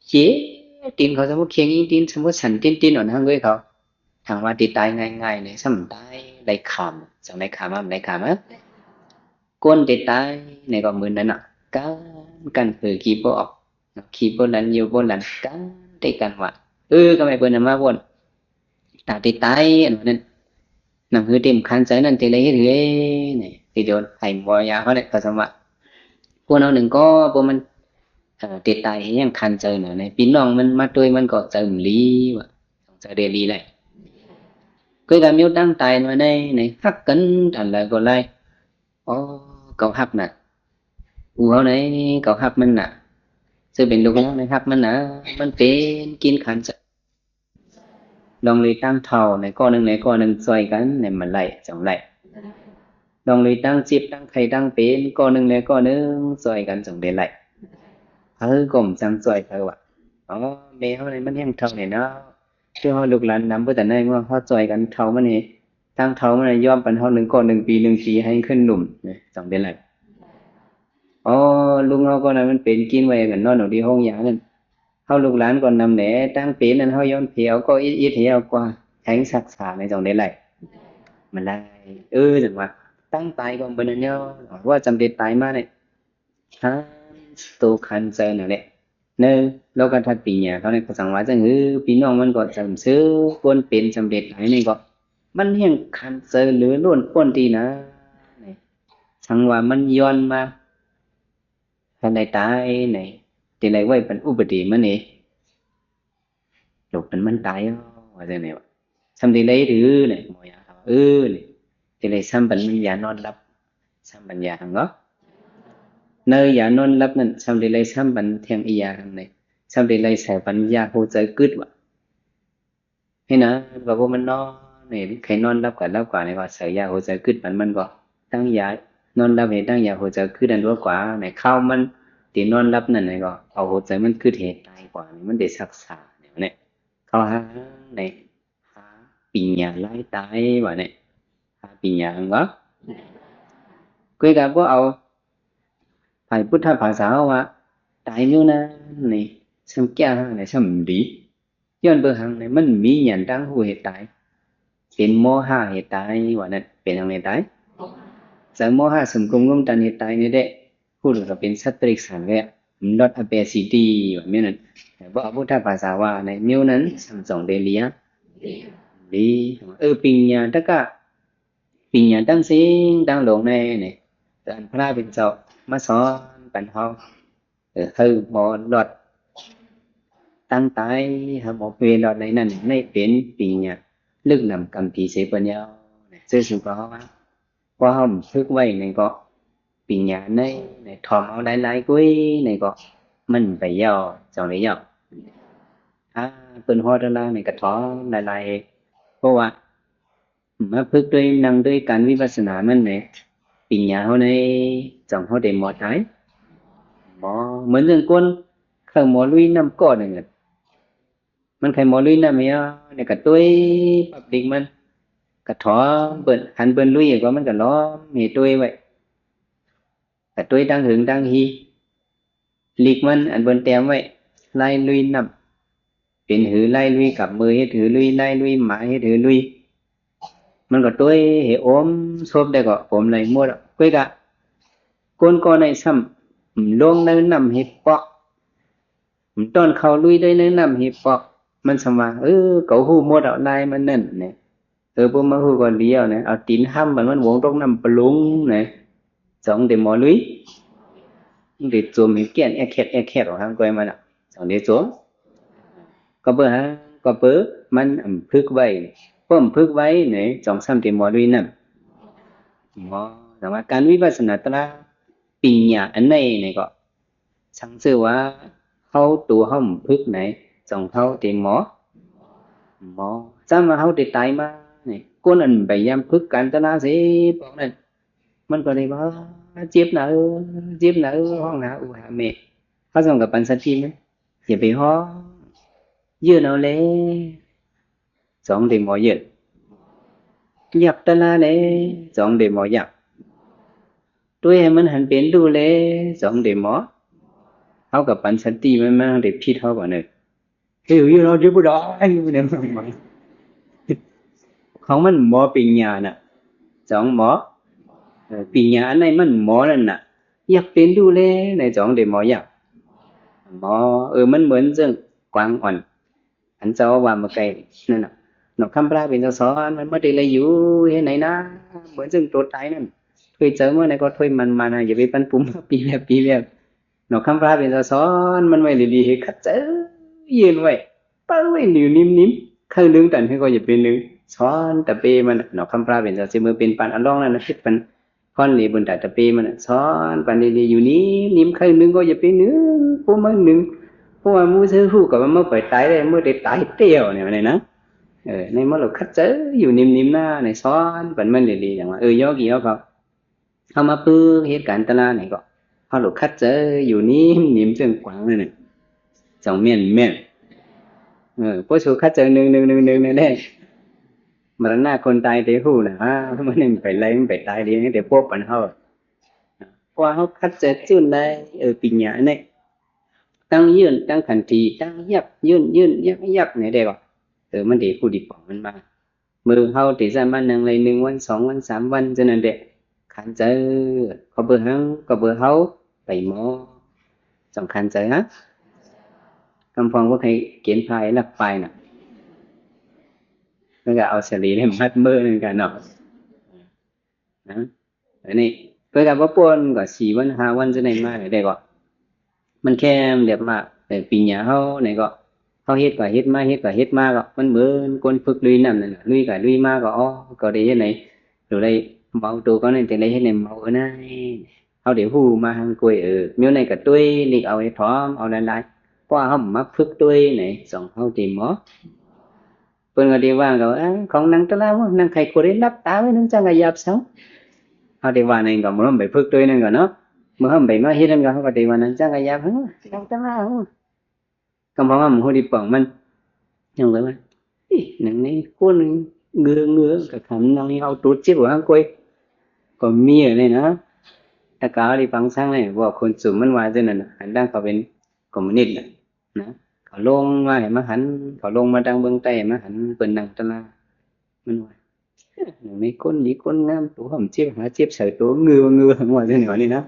ເຈັບຕີນເຂົາ ສົມມຸດຂຽງອີ່ຕີນ ສົມມຸດສັນຕີນ ຕີນອ່ອນຫັ້ນເວີຍເຂົາ. ຖ້າວ່າທີ່ຕາຍງ່າຍໆນີ້ ສ່ຳຕາຍໄດ້ຂ້າມ ຈັ່ງໄດ້ຂ້າມມາ ໄດ້ຂ້າມມາ. ຄົນທີ່ຕາຍນີ້ກໍໝືອນນັ້ນນະ ກັນ ກັນຄືຂີ້ບໍ່ອອກ ເນາະ ຂີ້ບໍ່ຫຼັນ ຢູ່ບໍ່ຫຼັນ ກັນແຕ່ກັນວ່າ ເອີ ກໍແມ່ນເພິ່ນນຳມາວົນ ຕາທີ່ຕາຍອັນນັ້ນ ໜັງຫືອເຕັມຄັນໃຈນັ້ນ ທີ່ໄດ້ເຮັດເຮີຍນີ້ ທີ່ໂດນໃຫ້ໝໍຢາເຮົານີ້ ກໍສ່ຳວ່າ ຄົນເຮົາໜຶ່ງກໍບໍ່ມັນ ເອີ ທີ່ຕາຍເຮັດຫຍັງຄັນໃຈນະ ໃນພີ່ນ້ອງມັນມາໂຕຍ ມັນກໍໃຈບໍ່ດີວ່າ ໃຈໄດ້ດີແຫຼະ. ຄືກັນມີຕັ້ງຕາຍມາໃນ ໃນຮັກກັນອັນໃດກໍຫຼາຍ ອໍ ເຂົາຮັກນະ ຜູ້ເຮົາໃນ ເຂົາຮັກມັນນະ ເຊິ່ງເປັນລູກເຮົາໃນ ຮັກມັນນະ ມັນເປັນກິນຂັນໃຈ. ລອງລຸຍຕັ້ງເຖົ້າໃນ ກໍໜຶ່ງໃນກໍໜຶ່ງຊ່ອຍກັນໃນມັນໄຫຼ ຈັ່ງໄຫຼ. ລອງລຸຍຕັ້ງເຈັບ ຕັ້ງໄຂ້ ຕັ້ງເປັນ ກໍໜຶ່ງໃນກໍໜຶ່ງຊ່ອຍກັນ ຈັ່ງໄດ້ໄຫຼ. ເອີ ກໍບໍ່ຈັ່ງຊ່ອຍເຂົາວ່າ ອໍ ແມ່ເຮົາໃນມັນແຮງເຖົ້າແດ່ເນາະ ຄືເຮົາລູກຫຼານນຳບໍ່ທັນໄດ້ ເຮົາຊ່ອຍກັນເຖົ້າມັນນີ້ ຕັ້ງເຖົ້າມັນຍອມປັນເຮົາໜຶ່ງກໍໜຶ່ງປີ ໜຶ່ງປີໃຫ້ຂຶ້ນໜຸ່ມ ຈັ່ງໄດ້ໄຫຼ. ອໍ ລຸງເຮົາກໍນັ້ນມັນເປັນກິນໄວ້ກັນນອນຢູ່ທີ່ໂຮງຢານັ້ນ ເຮົາລູກຫຼານກໍນຳແຫຼະ ຕັ້ງເປັນນັ້ນເຮົາຍ້ອນເຜວກໍອິດໆ ເຮົາກວ່າແຮງສັກສາໃນຈັ່ງໄດ້ໄຫຼ ມັນໄດ້. ເອີ ຈັ່ງວ່າຕັ້ງຕາຍກໍເປັນອັນຍອດ ວ່າຈຳເປັນຕາຍມານີ້ ຫາໂຕຄັນໃຈນັ້ນແຫຼະ ໃນໂລກະທັດປີເນຍ ເຂົານີ້ກໍສັ່ງວ່າຈັ່ງ ຄືພີ່ນ້ອງມັນກໍຈຳເຊື່ອ ຄົນເປັນຈຳເປັນຕາຍນີ້ກໍ ມັນແຮງຄັນໃຈເຫຼືອລົ້ນປົນຕີນາ ສັງວ່າມັນຍ້ອນມາ ຄັນໄດ້ຕາຍໃນ ທີ່ໄດ້ໄວ້ປັນອຸປະຕິມັນເອ ໂລກນັ້ນມັນຕາຍ ວ່າຈັ່ງໃດວະ ສ່ຳທີ່ໄດ້ຖືໃນ ໝໍຢາເຂົາວ່າ ເອີ ນີ້ ທີ່ໄດ້ຊ້ຳປັນມັນຢານອນຫຼັບ ຊ້ຳປັນຢາຫຍັງເນາະ ໃນຢານອນຫຼັບນັ້ນ ສ່ຳທີ່ໄດ້ຊ້ຳປັນແທ່ງອີຢາຫຍັງໃດ ສ່ຳທີ່ໄດ້ໃສ່ປັນຢາຫົວໃຈກຶດວ່າ ເຫັນນະ ວ່າພວກມັນນອນນີ້ ໃຜນອນຫຼັບກະຫຼັບກວ່ານີ້ ວ່າໃສ່ຢາຫົວໃຈກຶດປັນມັນກໍ ຕັ້ງຢານອນຫຼັບໃຫ້ຕັ້ງຢາຫົວໃຈກຶດນັ້ນລວດກວ່າ ໃນຄາວມັນທີ່ນອນຫຼັບນັ້ນນີ້ກໍ ເອົາຫົວໃຈມັນກຶດໃຫ້ຕາຍກວ່ານີ້ ມັນໄດ້ສັກສານີ້ ເຂົາຫາໃນ ຫາປິນຍາລາຍຕາຍວ່ານີ້ ຫາປິນຍາຫຍັງກໍ ຄືກັນບໍ່ເອົາ ໃຜພຸດທະພາສາເຮົາວ່າ ຕາຍຢູ່ນັ້ນນີ້ ສ່ຳແກ້ຫາງນີ້ ສ່ຳດີ ຍ້ອນເບິ່ງຫາງໃນມັນມີຍານຕາງຮູ້ເຫດຕາຍ ເປັນໂມຫະເຫດຕາຍວ່ານັ້ນ ເປັນຫຍັງເຫດຕາຍ ໃຈໂມຫະສົມກຸມງຸມຕັນເຫດຕາຍນີ້ແຫຼະ ຜູ້ລະເປັນສັດຕະລິກສານແລ້ວ not a bad city ວ່າແມ່ນນັ້ນ ແຕ່ບໍ່ເອົາພຸດທະພາສາວ່າໃນແນວນັ້ນ ສ່ຳສອງເດເລຍ ດີ ເອີ ປິນຍາຕະກະ ປິນຍາຕັ້ງສິ່ງຕັ້ງໂລກໃນນີ້ ອັນພະລາເປັນເຈົ້າມາສອນປັນເຮົາ ເອີ ໃຫ້ເຮົາລອດຕັ້ງຕາຍ ໃຫ້ເຮົາເວລອດໃນນັ້ນ ໃນເປັນປິນຍາເລິກລ້ຳກຳພີເສເປີນຍາວ ເຊິ່ງສູງກວ່າເຮົາວ່າ ເພາະເຮົາຝຶກໄວ້ໃນກໍ ປິນຍາໃນ ໃນຖ່ອມເອົາຫຼາຍໆ ກຸ້ຍໃນກໍ ມັນໄປຍາວ ຈັ່ງໄດ້ຍາວ ຖ້າເປັນຮອດເວລາໃນກະຖ່ອມຫຼາຍໆ ເພາະວ່າ ມາຝຶກດ້ວຍ ນັ່ງດ້ວຍການວິປັດສະນາມັນແຫຼະ ປິນຍາເຮົາໃນ ຈັ່ງເຮົາໄດ້ໝໍຕາຍ ໝໍ ເໝືອນຈັ່ງຄົນເຂົ້າໝໍລຸຍນ້ຳກ້ອນໜຶ່ງ ມັນໃຄ່ໝໍລຸຍນ້ຳເຮົາ ແລ້ວກະໂຕຍປັບລິກມັນ ກະຖອມເບິ່ງ ຫັນເບິ່ງລຸຍກໍມັນກະລ້ອມເຮໂຕຍໄວ້ ກະໂຕຍຕັ້ງເຫິງຕັ້ງຮີ ລິກມັນອັນເບິ່ງແຕ້ມໄວ້ ລາຍລຸຍນ້ຳ ເປັນຫືລາຍລຸຍກັບມື ເຮັດຫືລຸຍລາຍລຸຍ ໝາເຮັດຫືລຸຍ ມັນກໍໂຕຍເຮອົມ ສົບໄດ້ກໍອົມໄດ້ໝົດ ເກີດກະ ຄົນກໍໄດ້ຊ້ຳ ລົງໃນນ້ຳເຮປອກ ມັນຕ້ອນເຂົ້າລຸຍໄດ້ໃນນ້ຳເຮປອກ ມັນສຳວ່າ ເອີ ກໍຮູ້ໝົດເອົາລາຍມັນນັ້ນນະ ເອີ ບໍ່ມາຮູ້ກໍດີເອົານະ ເອົາຕີນຫ້ຳມັນ ມັນວົງຕົກນ້ຳປະລຸງນະ ສອງເດໝໍລຸຍ ມັນໄດ້ໂຈມເຮແກ່ນແອກແຄດແອກແຄດອອກທາງກ້ອຍມັນນະ ສອງເດໂຈມ ກໍເບິ່ງຫາ ກໍເປີມັນອຳຝຶກໄວ້ ເປີມັນອຳພຶກໄວ້ໃນ ຈ່ອງຊ້ຳເຕໝໍລຸຍນ້ຳ ໝໍ ແຕ່ວ່າການວິປັດສະນາຕາລາ ປິນຍາອັນໃດໃນກໍ ສັງເສວ່າເຮົາ ໂຕເຮົາອຳພຶກໃນ ຈ່ອງເຮົາເຕໝໍ ໝໍ ຈຳວ່າເຮົາເຕຕາຍມາໃນ ຄົນອັນພະຍາຍາມຝຶກການຕະລາເສປອກນັ້ນ ມັນກໍໄດ້ວ່າ ເຈັບນະເອີ ເຈັບນະເອີ ຮ້ອງຫາອູຫາແມ່ ເຮົາຕ້ອງກະປັນສະຕິມັນ ຢ່າໄປຮ້ອງ ຢືນເອົາແລ ສອງເດໝໍເຢີດ ຢາກຕະລາແລ ສອງເດໝໍຢາກ ໂຕໃຫ້ມັນຫັນເປັນຮູ້ແລ ສອງເດໝໍ ເຮົາກໍປັນສະຕິມັນມາ ເດຜິດເຮົາກໍເນີ ເຮີຍເຮົາເດບໍ່ໄດ້ ຂອງມັນໝໍປິນຍານະ ສອງໝໍ ເອີ ປິນຍາອັນໃດມັນໝໍນັ້ນນະ ຢາກເປັນຮູ້ແລ ໃນສອງເດໝໍຢາກ ໝໍ ເອີ ມັນເໝືອນເຊິ່ງກວາງອ່ອນ ອັນເຈົ້າວ່າມາໄກນັ້ນນະ ນອກຄຳພະເປັນເຈົ້າສອນ ມັນບໍ່ໄດ້ເລີຍຢູ່ເຮັດໃນນາ ເໝືອນເຊິ່ງໂຕຕາຍນັ້ນ ຖ້ວຍເຈີເມື່ອໃດກໍຖ້ວຍມັນມານະ ຢ່າໄປປັນປຸມປີແວບປີແວບ ນອກຄຳພະເປັນເຈົ້າສອນມັນໄວ້ດີໆ ໃຫ້ຂັດໃຈ ຢືນໄວ້ ປະໄວ້ໜຶ່ງນິ້ມໆ ໃຫ້ໜຶ່ງຕັນໃຫ້ກໍຢ່າໄປໜຶ່ງ ສອນຕະເປມັນ ນອກຄຳພະເປັນເຈົ້າຊິເມື່ອເປັນປານອາລອງນັ້ນນະ ເຮັດປັນ ຄອນນີ້ບຸນຕາຕະເປມັນ ສອນປັນດີໆ ຢູ່ນິ້ມໆ ໃຫ້ໜຶ່ງກໍຢ່າໄປໜຶ່ງ ຜູ້ມາໜຶ່ງ ເພາະວ່າໝູ່ເຊີຮູ້ກໍວ່າມັນໄປຕາຍໄດ້ ມື້ໄດ້ຕາຍແລ້ວນີ້ວ່ານີ້ນະ ເອີ ໃນມະລຸກຂັດໃຈຢູ່ນິ້ມໆ ນະ ໃນສອນປັນມັນດີໆ ຈັ່ງວ່າ ເອີ ໂຍກີເຮົາກໍ ເຮົາມາຝຶກເຮັດການຕະລານີ້ກໍ ເຮົາກໍຂັດໃຈຢູ່ນິ້ມໆ ເຊິ່ງກວາງນັ້ນນະ ຈອງແມ່ນໆ ເອີ ພວກສູຂັດໃຈໜຶ່ງໆໆໆ ແນ່ ມະລະນະຄົນຕາຍເຕຮູ້ນະ ມັນໄປໄລ່ ມັນໄປຕາຍດີ ແຕ່ພວກປັນເຮົາ ກວ່າເຮົາຂັດໃຈຈຸນໄດ້ ເອີ ປິນຍາອັນນີ້ ຕັ້ງຢືນ ຕັ້ງຂັນທີ ຕັ້ງຍັບ ຢືນ ຢືນ ຍັບ ຍັບ ນີ້ໄດ້ກໍ ເອີ ມັນໄດ້ຮູ້ໄດ້ປອງມັນມາ ມື້ເຮົາທີ່ສາມາດນັ່ງໄດ້ໜຶ່ງວັນ ສອງວັນ ສາມວັນ ຈັ່ງນັ້ນແຫຼະ ຂັນໃຈ ກໍເພື່ອຫຍັງ ກໍເພື່ອເຮົາໄປໝໍ ສຳຄັນໃຈນະ ກຳພອງພວກໃຫ້ເກນພາຍລັກປາຍນະ ມັນກໍເອົາສາລີໄດ້ມັດມືນັ້ນກັນເນາະ ນະ ອັນນີ້ເພິ່ນກໍບໍ່ປ່ນກໍສີ່ວັນ ຫ້າວັນ ຈະໄດ້ມາໄດ້ກໍ ມັນແຄມລຽບມາກ ແຕ່ປີນຍາເຮົານີ້ກໍ ເຮົາເຮັດກໍເຮັດມາ ເຮັດກໍເຮັດມາກໍ ມັນເໝືອນຄົນຝຶກລຸຍນ້ຳນັ້ນລະ ລຸຍກໍລຸຍມາກໍ ອໍ ກໍໄດ້ເຮັດໃຫ້ ໂຕໄດ້ເມົາໂຕກໍນັ້ນ ຈັ່ງໄດ້ເຮັດໃຫ້ເມົາ ເອີ ນາຍ ເຮົາໄດ້ຮູ້ມາທາງກ້ວຍ ເອີ ແນວໃດກໍຕົວຍ ນີ້ກໍເອົາໃຫ້ຖອມ ເອົາຫຼາຍໆ ເພາະວ່າເຮົາມາຝຶກຕົວຍໃນ ສອງເຮົາທີ່ໝໍ ເພິ່ນກໍໄດ້ວ່າກໍ ຂອງນັ່ງຕະລາ ນັ່ງໄຂ້ໂຄໄດ້ ຫຼັບຕາໄວ້ ນັ່ງຈັງກະຢາບສັງ ເຮົາໄດ້ວ່ານັ້ນກໍ ມື້ເຮົາໄປຝຶກຕົວນັ້ນກໍເນາະ ມື້ເຮົາໄປມາເຮັດນັ້ນກໍ ເຮົາກໍໄດ້ວ່ານັ້ນ ຈັງກະຢາບ ນັ່ງຕະລາ ກຳພອງເຮົາບໍ່ຮູ້ທີ່ປອງມັນ ຍັງໄປວ່າ ເອີ ນັ່ງໃນຄົນເງືອໆ ກໍຄຳນັ່ງເອົາໂຕເຈັບຫາກ້ວຍ ກໍມີແນວນີ້ນະ ແຕ່ກະເຮົາໄດ້ຟັງສັງແລ້ວ ພວກຄົນຊຸມມັນວ່າຈັ່ງນັ້ນນະ ອັນນັ້ນເຂົາເປັນຄອມມູນິດນະ ນະ ເຂົາລົງມາໃຫ້ມາຫັນ ເຂົາລົງມາທາງເບື້ອງໃຕ້ໃຫ້ມາຫັນ ເພິ່ນນັ່ງຕະລາ ມັນວ່າ ເອີ ໜຶ່ງໃນຄົນດີຄົນງາມ ໂຕຫອມເຈັບຫາເຈັບໃສ່ໂຕ ງືອງືອວ່າຈັ່ງນີ້ນະ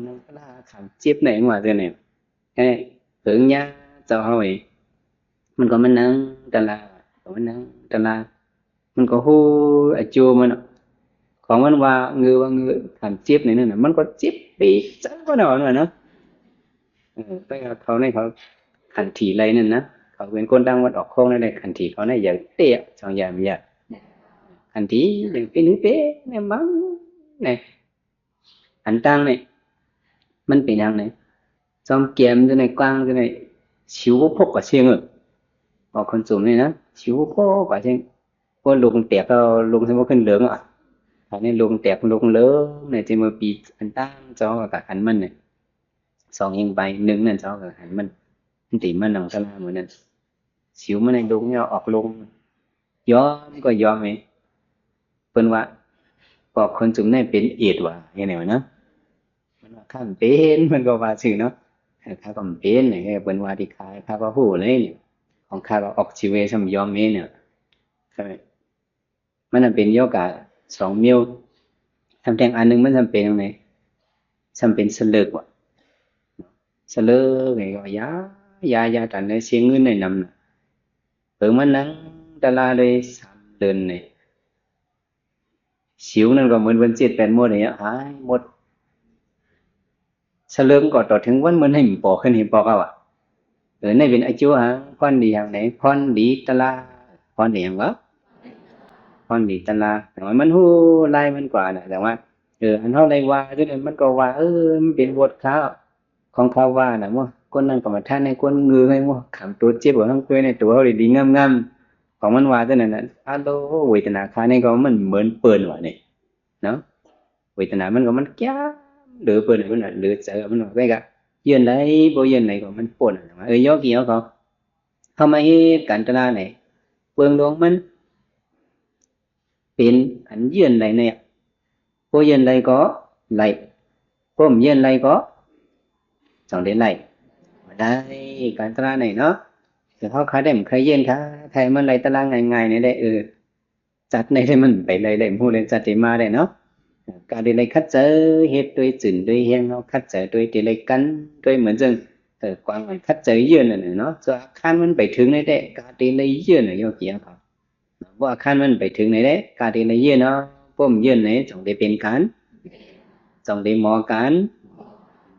ນັ່ງຕະລາຂາມເຈັບໃນວ່າຈັ່ງນີ້ ເອີ ເພິ່ນຍາເຈົ້າເຮົາເອງ ມັນກໍມານັ່ງຕະລາ ກໍມານັ່ງຕະລາ ມັນກໍຮູ້ອາໂຈມັນ ຂອງມັນວ່າງືອວ່າງືອ ຄັນເຈັບໃນນັ້ນນະ ມັນກໍເຈັບປີກຈັງວ່າເນາະ ເນາະ ເອີ ແຕ່ເຂົາໃນເຂົາຂັນທີໄລ່ນັ້ນນະ ເຂົາເປັນຄົນຕ່າງວັດອອກໂຄ້ງນັ້ນ ຂັນທີເຂົາໃນຢາກເຕະ ສອງຢ່າງຢາກ ຂັນທີເປັນຫືເປ ແນມບັງ ແນ ອັນຕັ້ງນີ້ ມັນເປັນຫຍັງນີ້ ຊອມແກມຢູ່ໃນກວ້າງຢູ່ໃນ ສິວບໍ່ພົກກວ່າຊຽງເອີ ອອກຄົນສູງນີ້ນະ ສິວບໍ່ພົກກວ່າຊຽງ ໂອ້ ລົງແຕກແລ້ວ ລົງຊິບໍ່ຂຶ້ນເຫຼີງອະ ອັນນີ້ລົງແຕກລົງເຫຼີງໃນທີ່ເມື່ອປີ ອັນຕັ້ງເຈົ້າກໍອັນມັນນີ້ ສອງເອງໃບໜຶ່ງນັ້ນເຈົ້າກໍອັນມັນ ມັນຕີມານັ່ງຕະລາມື້ນັ້ນ ສິວມັນໃນລົງນີ້ອອກລົງ ຍອມກໍຍອມເອ ເພິ່ນວ່າ ພວກຄົນຊຸມນີ້ເປັນເອດວ່າ ຈັ່ງໃດວະນະ ມັນວ່າຂ້າເປັນ ມັນກໍວ່າຊື່ເນາະ ເອີ ຂ້າກໍເປັນ ເອີ ເພິ່ນວ່າທີ່ຂ້າ ຂ້າກໍຮູ້ເລີຍນີ້ ຂອງຂ້າກໍອອກຊິເວຊ້ຳຍອມເອນີ້ ມັນນະເປັນໂຍກາສອງມ້ຽວ ທຳແທ້ງອັນໜຶ່ງມັນຈຳເປັນຫຍັງໃດ ຈຳເປັນສະເລິກວະ ສະເລິກນີ້ກໍຢາ ຢາ ຢາຕັນໃນເສຍເງິນໃນນຳນະ ເພິ່ນມານັ່ງຕະລາໄດ້ສາມເດືອນນີ້ ສິວນັ້ນກໍເໝືອນເພິ່ນເຈັດແປດມື້ນີ້ຫາຍໝົດ ສະເລິກກໍຕໍ່ເຖິງວັນເໝືອນໃຫ້ມັນປໍຂຶ້ນໃຫ້ປອກເອົາອະ ເອີ ໃນເປັນອາຈຸຫຍັງ ພອນດີຫຍັງໃດ ພອນດີຕະລາ ພອນດີຫຍັງວະ ພອນດີຕະລາ. ແຕ່ວ່າມັນຮູ້ລາຍມັນກວ່ານະ ແຕ່ວ່າ ເອີ ອັນເຮົາໄດ້ວ່າຢູ່ນັ້ນ ມັນກໍວ່າ ເອີ ມັນເປັນບົດຄາວ ຂອງເຂົາວ່ານະ ໂອ້ ຄົນນັ້ນກໍມາທານໃຫ້ຄົນງືໃຫ້ ໂອ້ ຂຳໂຕເຈັບເອົາທັງເປີຍໃນໂຕເຮົາດີໆງາມໆ ຂອງມັນວ່າຈັ່ງນັ້ນນະ. ອາໂລ ເວທະນາຄານີ້ກໍມັນເໝືອນເປີ້ນວ່ານີ້ເນາະ ເວທະນາມັນກໍມັນກຽມເຫຼືອເປີ້ນ ມັນເຫຼືອໃຈ ມັນວ່າໄປກະເຍືອນໃດບໍ່ເຍືອນໃດກໍມັນປົນນະ. ເອີ ໂຍກີເຮົາກໍ ເຮົາມາເຮັດການຕະລານີ້ ເບື້ອງລວງມັນ ເປັນອັນເຍືອນໄດ້ແນ່ ບໍ່ເຍືອນໄດ້ກໍໄດ້ ບໍ່ເຍືອນໄດ້ກໍຕ້ອງໄດ້ໄດ້ ໄດ້ການຕະລາໄດ້ເນາະ. ແຕ່ເຮົາຄາໄດ້ມັນໃຄເຍືອນ ຄາໃຄມັນໄດ້ຕະລາງ່າຍໆນີ້ແຫຼະ ເອີ ຈັດໃນທີ່ມັນໄປໄດ້ ໄດ້ຮູ້ເລື່ອງຈັດທີ່ມາໄດ້ເນາະ. ການທີ່ໄດ້ຂັດໃຈເຮັດດ້ວຍຈືນດ້ວຍແຮງເຮົາ ຂັດໃຈດ້ວຍທີ່ໄດ້ກັນດ້ວຍ ເໝືອນຈັ່ງ ເອີ ກວາງມັນຂັດໃຈເຍືອນນັ້ນເນາະ ສ່ວນອາຄານມັນໄປເຖິງໄດ້ແທ້ ການທີ່ໄດ້ເຍືອນນະ ໂຍກີເຮົາ ເນາະ ບໍ່ອາຄານມັນໄປເຖິງໄດ້ແທ້ ການທີ່ໄດ້ເຍືອນເນາະ ບໍ່ເຍືອນໃນ ຕ້ອງໄດ້ເປັນການ ຕ້ອງໄດ້ໝໍການ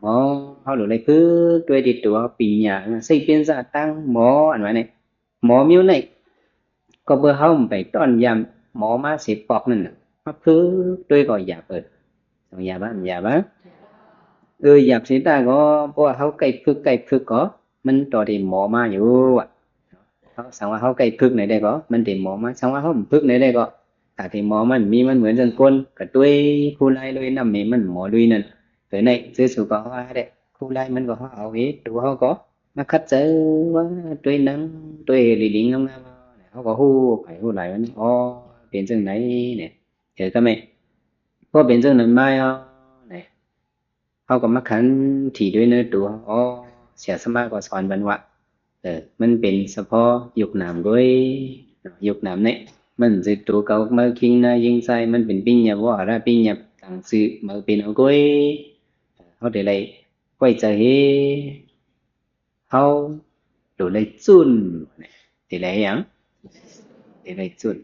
ໝໍ ເຮົາໄດ້ຝຶກດ້ວຍທີ່ຕົວ ປີນຍາ ໃຊ້ເປັນສາຕັ້ງໝໍ ອັນວ່ານີ້ ໝໍມີຢູ່ໃນ ກໍເພື່ອເຮົາໄປຕ້ອນຢາໝໍມາເສຍປອກນັ້ນນະ ມາຝຶກດ້ວຍກໍຢາບ ເອີ ຕ້ອງຢາບ ຢາບ ເອີ ຢາບເສຍຕາກໍ ເພາະວ່າເຮົາໃກ້ຝຶກ ໃກ້ຝຶກກໍ ມັນຕໍ່ໄດ້ໝໍມາຢູ່ອະ. ເຮົາ ສັງວ່າເຮົາໃກ້ຝຶກໃນໃດກໍ ມັນໄດ້ໝໍມາ ສັງວ່າເຮົາບໍ່ຝຶກໃນໃດກໍ ຖ້າໄດ້ໝໍມັນມີ ມັນເໝືອນຈັ່ງຄົນ ກະຕຸ້ຍຄູລາຍລຸຍນ້ຳນີ້ ມັນໝໍລຸຍນັ້ນ ເອີ ໃນເສືອສູ້ກໍເຮົາຫາໄດ້ ຄູລາຍມັນກໍເຮົາເອົາເອ ໂຕເຮົາກໍ ມາຂັດໃຈວ່າ ໂຕຍໜັງ ໂຕຍເຮັດດີໆງາມໆ ເຮົາກໍຮູ້ໄປຮູ້ຫຼາຍວ່າ ອໍ ເປັນຈັ່ງໃດນີ້ ເອີ ກໍແມ່ນ ພໍເປັນຈັ່ງນັ້ນມາ ເຮົາກໍມາຂັນທີ່ດ້ວຍເນື້ອໂຕ ອໍ ເສຍສະມາກໍສອນບັນວະ ເອີ ມັນເປັນສະເພາະຍຸກນາມດ້ວຍ ຍຸກນາມນີ້ ມັນຊິໂຕເກົ່າເໝີຄິງນາຍິງຊາຍ ມັນເປັນປິນຍາວະອະລະປິນຍາ ຕັ້ງຊື່ເໝີເປັນເອົາກ້ອຍ ເຮົາໄດ້ໄດ້ໄວ້ໃຈເຮັດ ເຮົາໂຕໄດ້ຈຸນ ໄດ້ໄດ້ຫຍັງ ໄດ້ໄດ້ຈຸນ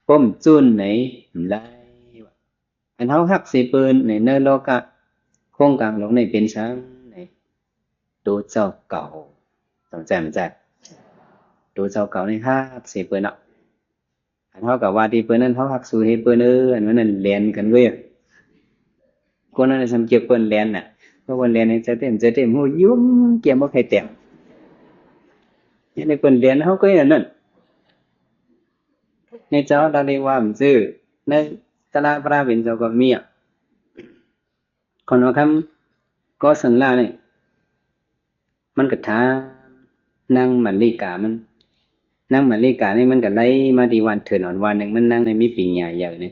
ປ້ອມຈຸນໃນຫຼາຍ ອັນເຮົາຮັກເສເປີນໃນ ໃນໂລກະ ໂຄງກາງໂລກນີ້ເປັນສັງໃນ ໂຕເຈົ້າເກົ່າ ຕ້ອງຈຳຈັດ ໂຕເຈົ້າເກົ່ານີ້ຮັກເສເປີນເນາະ. ອັນເຮົາກໍວ່າທີ່ເພິ່ນນັ້ນ ເຮົາຮັກສູເຮເປີນເອີ ອັນນັ້ນແລ່ນກັນເວີຍ ຄົນນັ້ນສຳເກັບເພິ່ນແລ່ນນະ ເພາະເພິ່ນແລ່ນໃຫ້ໃຈເຕັ້ນ ໃຈເຕັ້ນ ໂຫ ຍຸ່ມກຽມບໍ່ໃຄ່ແຕ້ມ ເຮັດໃຫ້ເພິ່ນແລ່ນ ເຮົາກໍເຮັດອັນນັ້ນ ໃນເຈົ້າລາວເລີຍວ່າມັນຊື່ ໃນຕະລາພະລາເປັນເຈົ້າກໍມີອະ ຂອງນອກຄຳກໍສັນລານີ້ ມັນກໍຖາມນາງມະລິກາ ມັນ ນາງມະລິການີ້ມັນກໍໄຫຼມາທີ່ວັນເທີນອນວັນໜຶ່ງ ມັນນາງນີ້ມີປີນຍາໃຫຍ່ນີ້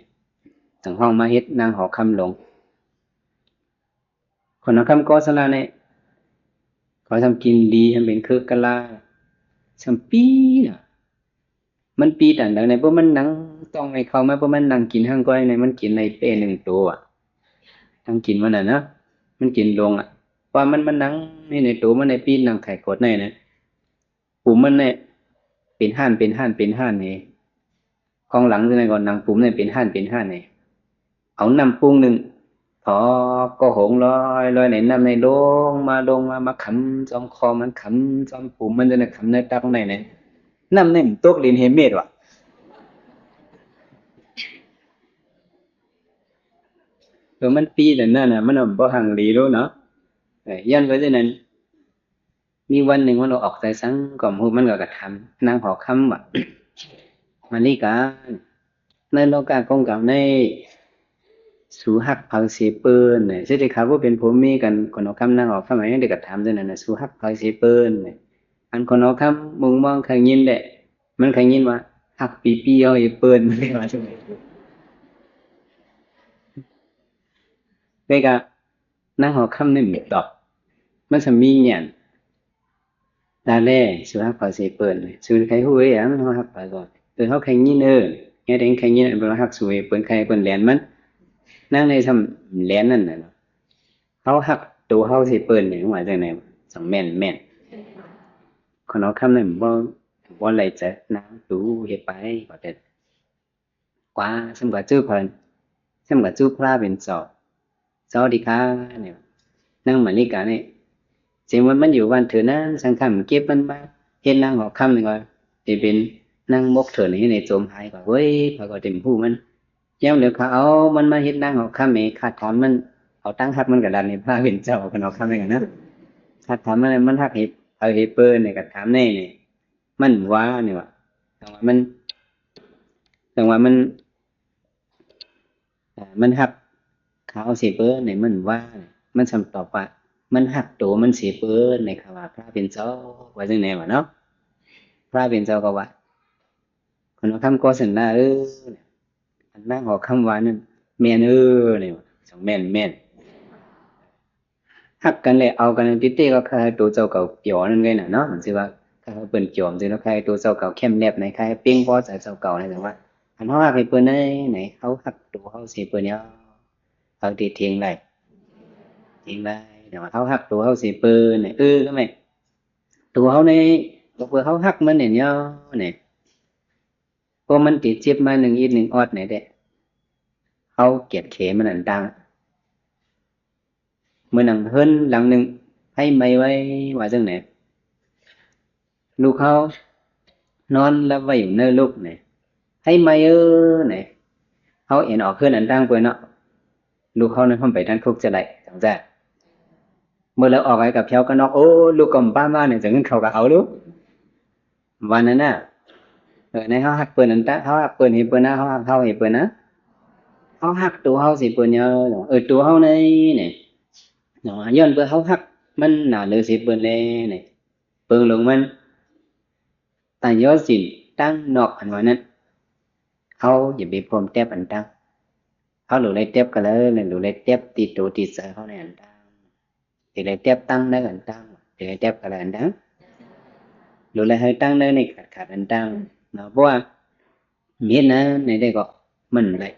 ຈັ່ງຮ້ອງມາເຮັດນາງຫໍຄຳຫຼົງ ຂອງນອກຄຳກໍສະລານີ້ ເຂົາຊ່ຳກິນດີ ຊ່ຳເປັນຄືກະລາ ຊ່ຳປີ້ນະ ມັນປີ້ຕານໃດໃນ ເພາະມັນນັ່ງຕ້ອງໃຫ້ເຂົ້າມາ ເພາະມັນນັ່ງກິນຫ້າງກ້ອຍໃນ ມັນກິນໄດ້ເປ້ໜຶ່ງໂຕອະ ທັງກິນມັນນະນະ ມັນກິນລົງອະ ວ່າມັນມານັ່ງໃນໂຕມັນໃນປີ້ນັ່ງໄຂ່ກົດໃນນະ ປຸມມັນແນ່ ເປັນຮ້ານ ເປັນຮ້ານ ເປັນຮ້ານນີ້ ຂອງຫຼັງຈັ່ງໃດກໍນັ່ງປຸມນີ້ເປັນຮ້ານ ເປັນຮ້ານນີ້ ເອົານ້ຳປຸ້ງໜຶ່ງ ຖອກກໍຫົງລອຍໆ ໃນນ້ຳໃນລົງມາ ລົງມາ ມາຂຳຈອມຄໍມັນ ຂຳຈອມປຸມມັນ ຈົນໄດ້ຂຳໃນຕັກໃນນີ້ ນ້ຳນີ້ມັນຕົກຫຼິ້ນເຮເມັດວ່າ ເອີ ມັນປີ້ແບບນັ້ນນະ ມັນບໍ່ຮັ່ງຫຼີໂລດເນາະ ເອີ ຍ້ອນວ່າຈັ່ງນັ້ນ ມີວັນໜຶ່ງມັນອອກໃຈສັງກໍບໍ່ຮູ້ ມັນກໍກະຖາມນາງຫໍຄຳວ່າ ມະລິກາ ໃນໂລກາກົງກັງໃນ ສູຮັກໃຜເສເປີນ ຊິໄດ້ຂາວເປັນຜົວເມຍກັນ ຂອງນອກຄຳ ນາງຫໍຄຳ ຍັງໄດ້ກະຖາມຈັ່ງນັ້ນນະ ສູຮັກໃຜເສເປີນ ອັນຂອງນອກຄຳມຸງມອງໄຄຍິນແຫຼະ ມັນໄຄຍິນວ່າ ຮັກປີ້ໆເຮົາເອເປີນ ມັນໄດ້ວ່າຈັ່ງນັ້ນ ແຕ່ກະ ນາງຫໍຄຳນີ້ມັນຕອບ ມັນສະມີຫຍັງ ຕາແລ ສູຮັກໃຜເສເປີນ ສູໄຄຮູ້ເອີຍ ເຮົາຮັກໃຜກໍ ເອີ ເຮົາໄຄຍິນເອີ ແນວໃດໄຄຍິນ ອັນເພິ່ນວ່າຮັກສູເອີ ເພິ່ນໄຄ ເພິ່ນແລ່ນມັນ ນາງໃນຊ່ຳແລ່ນນັ້ນນະ ເຮົາຮັກໂຕເຮົາເສເປີນ ຫຍັງວ່າຈັ່ງໃດ ສັງແມ່ນ ແມ່ນ ຂອງນອກຄຳນັ້ນບໍ່ ບໍ່ໄດ້ຈະນາງຕູເຮັດໄປ ກໍແຕ່ ກວ່າ ຊ່ຳກະຈູ້ເພິ່ນ ຊ່ຳກະຈູ້ພະເປັນເຈົ້າ ສະຫວັດດີຄ່າ ນີ້ ນາງມະລິການີ້ ເຊັ່ນວ່າມັນຢູ່ບ້ານເທີນນັ້ນ ສັງຄຳເກັບມັນມາເຮັດນາງຫອກຄຳນີ້ກໍຊິເປັນນາງມົກເທີນນີ້ໃນໂຈມຫາຍກໍ ເວີຍ ຂ້ອຍກໍເຕັມຮູ້ມັນ. ຍາມເດີຂ້າເອົາມັນມາເຮັດນາງຫອກຄຳນີ້ ຂ້າຖາມມັນ ເອົາຕັງຮັບມັນກະດັນໃຫ້ພະເປັນເຈົ້າ ຄັນເອົາຄຳນີ້ນະ ຂ້າຖາມມັນ ມັນຮັກໃຫ້ ໃຜໃຫ້ເປີນນີ້ ກໍຖາມແນ່ນີ້ ມັນວ່ານີ້ວ່າ ຈັ່ງວ່າມັນ ຈັ່ງວ່າມັນ ເອີ ມັນຮັກຂ້າເອົາເສຍເປີນນີ້ ມັນວ່າ ມັນສ່ຳຕອບວ່າ ມັນຮັກໂຕມັນເສຍເປີນນີ້ ຂ້າວ່າພະເປັນເຈົ້າ ວ່າຈັ່ງໃດວະເນາະ. ພະເປັນເຈົ້າກໍວ່າ ຄັນເອົາຄຳກໍສັນລາເອີ ອັນນາງຫອກຄຳວ່ານັ້ນ ແມ່ນເອີ ນີ້ວ່າ ຈັ່ງແມ່ນ ແມ່ນ ຮັກກັນແຫຼະ ເອົາກັນຕິເຕ ກໍຄ້າຍໂຕເຈົ້າເກົ່າປຽວນັ້ນໄງນະເນາະ ມັນຊິວ່າຄ້າຍເພິ່ນປຽວ ມັນຊິວ່າຄ້າຍໂຕເຈົ້າເກົ່າແຄມແລບໃນ ຄ້າຍເປັງພໍໃຈເຈົ້າເກົ່າໃນ ແຕ່ວ່າຄັນເຮົາຮັກໃຫ້ເພິ່ນໃນ ໃນ ເຮົາຮັກໂຕເຮົາເສຍເປີນເນາະ ເຮົາຊິເຖິງໄດ້ ເຖິງໄດ້ ແຕ່ວ່າເຮົາຮັກໂຕເຮົາເສຍເປີນໃນ ເອີ ກໍແມ່ນ ໂຕເຮົາໃນ ກໍເພື່ອເຮົາຮັກມັນແນ່ນອນໃນ ເພາະມັນຕິດເຈັບມາໜຶ່ງອິດໜຶ່ງອອດໃນແດ່ ເຮົາກຽດແຂມັນອັນຕ່າງ ເໝືອນໜັງເຮືອນຫຼັງໜຶ່ງ ໄຟໄໝ້ໄວ ວ່າຈັ່ງໃດ ລູກເຮົານອນຫຼັບໄວ້ຢູ່ເນີລູກນີ້ ໄຟໄໝ້ເອີ ນີ້ ເຮົາແອນອອກເຮືອນອັນຕ່າງເປີເນາະ ລູກເຮົານັ້ນເຮົາໄປທັນຄຸກຈະໄດ້ ຈັ່ງຊັ້ນ ເມື່ອລາວອອກໄປກັບແຖວກັນນອກ ໂອ້ ລູກກໍບໍ່ປາມານີ້ ຈັ່ງເງິນເຂົາກໍເອົາລູກ ວ່ານັ້ນນະ ເອີ ໃນເຮົາຮັກເພິ່ນນັ້ນຕະ ເຮົາຮັກເພິ່ນໃຫ້ເພິ່ນນະ ເຮົາຮັກເຮົາໃຫ້ເພິ່ນນະ ເຮົາຮັກໂຕເຮົາໃສ່ເພິ່ນເນາະ ເອີ ໂຕເຮົາໃນນີ້ເນາະ ຍ້ອນເພື່ອເຮົາຮັກມັນໜ້າເລີໃສ່ເພິ່ນແລນີ້ ເບິ່ງລົງມັນ ສັນຍະສິນຕັ້ງນອກອັນວ່ານັ້ນ ເຮົາຢ່າໄປພວມແຕັບອັນຕັ້ງ ເຮົາຫຼູໄລແຕັບກະເລີ ຫຼູໄລແຕັບຕິດໂຕຕິດໃຈເຮົາໃນອັນຕັ້ງ ຊິໄລແຕັບຕັ້ງໃນອັນຕັ້ງ ຊິໄລແຕັບກະເລີອັນຕັ້ງ ຫຼູໄລໃຫ້ຕັ້ງໃນນີ້ຂາດຂາດອັນຕັ້ງເນາະ ເພາະວ່າເຮັດນັ້ນໃນໃດກໍມັນໄດ້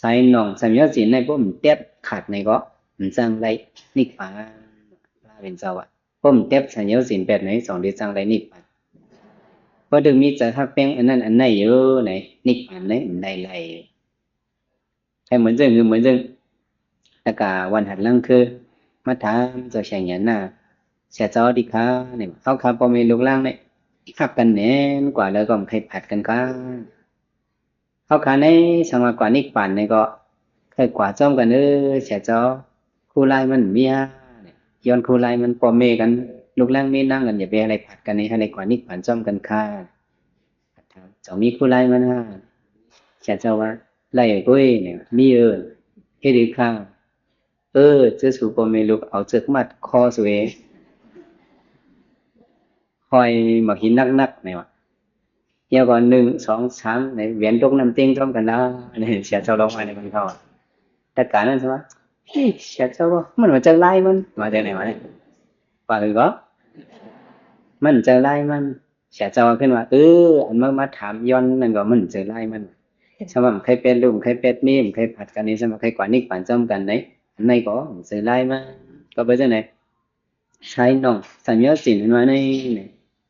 ສາຍໜອງສັນຍະສິນໃນພວມແຕັບຂາດໃນກໍມັນຈັ່ງໄດ້ນິບພານ ພະເປັນເຈົ້າວ່າ ພວມແຕັບສັນຍະສິນແປດໃນສອງທີ່ຈັ່ງໄດ້ນິບພານ ເພາະເຖິງມີໃຈຮັກແພງອັນນັ້ນອັນໃດຢູ່ໃນນິບພານໃນມັນໄດ້ໄດ້ ແຕ່ເໝືອນເຊິ່ງ ເໝືອນເຊິ່ງ ແລ້ວກະວັນຫັນຫຼັງຄືມາຖາມເຈົ້າແຂງຍານາ ເສຍເຈົ້າດີຄາ ນີ້ ເຮົາຄາພໍ່ແມ່ລູກຫຼານນີ້ ຮັກກັນແໜ້ນກວ່າແລ້ວກໍບໍ່ເຄີຍຜັດກັນຄາ ເຮົາຄາໃນສັງວ່າກວ່ານິບພານນີ້ກໍເຄີຍກວ່າພ້ອມກັນເດີ ເສຍເຈົ້າ ຄູ່ຫຼາຍມັນມີຫາ ຍ້ອນຄູ່ຫຼາຍມັນພໍ່ແມ່ກັນ ລູກຫຼານມີນາງກັນ ຢ່າໄປໃຫ້ໄດ້ຜັດກັນນີ້ ໃຫ້ໄດ້ກວ່ານິບພານພ້ອມກັນຄາ ເຈົ້າມີຄູ່ຫຼາຍມັນຫາ ເສຍເຈົ້າວ່າ ຫຼາຍໂອ້ຍ ນີ້ ມີເອີ ເຮັດອີກຄາ ເອີ ເຈົ້າສູ່ພໍ່ແມ່ລູກເອົາເຊືອກມັດຄໍສູ່ເອ ຄອຍໝາກຫີນໜັກໆ ນີ້ວ່າ ແລ້ວກໍໜຶ່ງ ສອງ ສາມ ໃນແຫວນຕົກນ້ຳເຕັງພ້ອມກັນລະ ນີ້ ເສຍເຈົ້າລອງມາໃນມັນເຂົ້າ ແຕ່ການນັ້ນຊິວ່າ ເອີ ເສຍເຈົ້າບໍ່ ມັນວ່າຈັ່ງຫຼາຍມັນ ວ່າຈັ່ງໃດວະ ວ່າຄືກໍ ມັນຈັ່ງຫຼາຍມັນ ເສຍເຈົ້າຂຶ້ນວ່າ ເອີ ອັນມາ ມາຖາມຍ້ອນນັ້ນກໍມັນເຈີຫຼາຍມັນ ສຳລັບໃຄແປດລູກ ໃຄແປດເມ ໃຄຜັດກັນນີ້ ສຳລັບໃຄກວ່ານິບພານພ້ອມກັນໃດ ອັນໃດກໍເຈີຫຼາຍມັນ ກໍເປັນຈັ່ງໃດ ຊາຍນ້ອງສັນຍະສິນເພິ່ນວ່າໃນ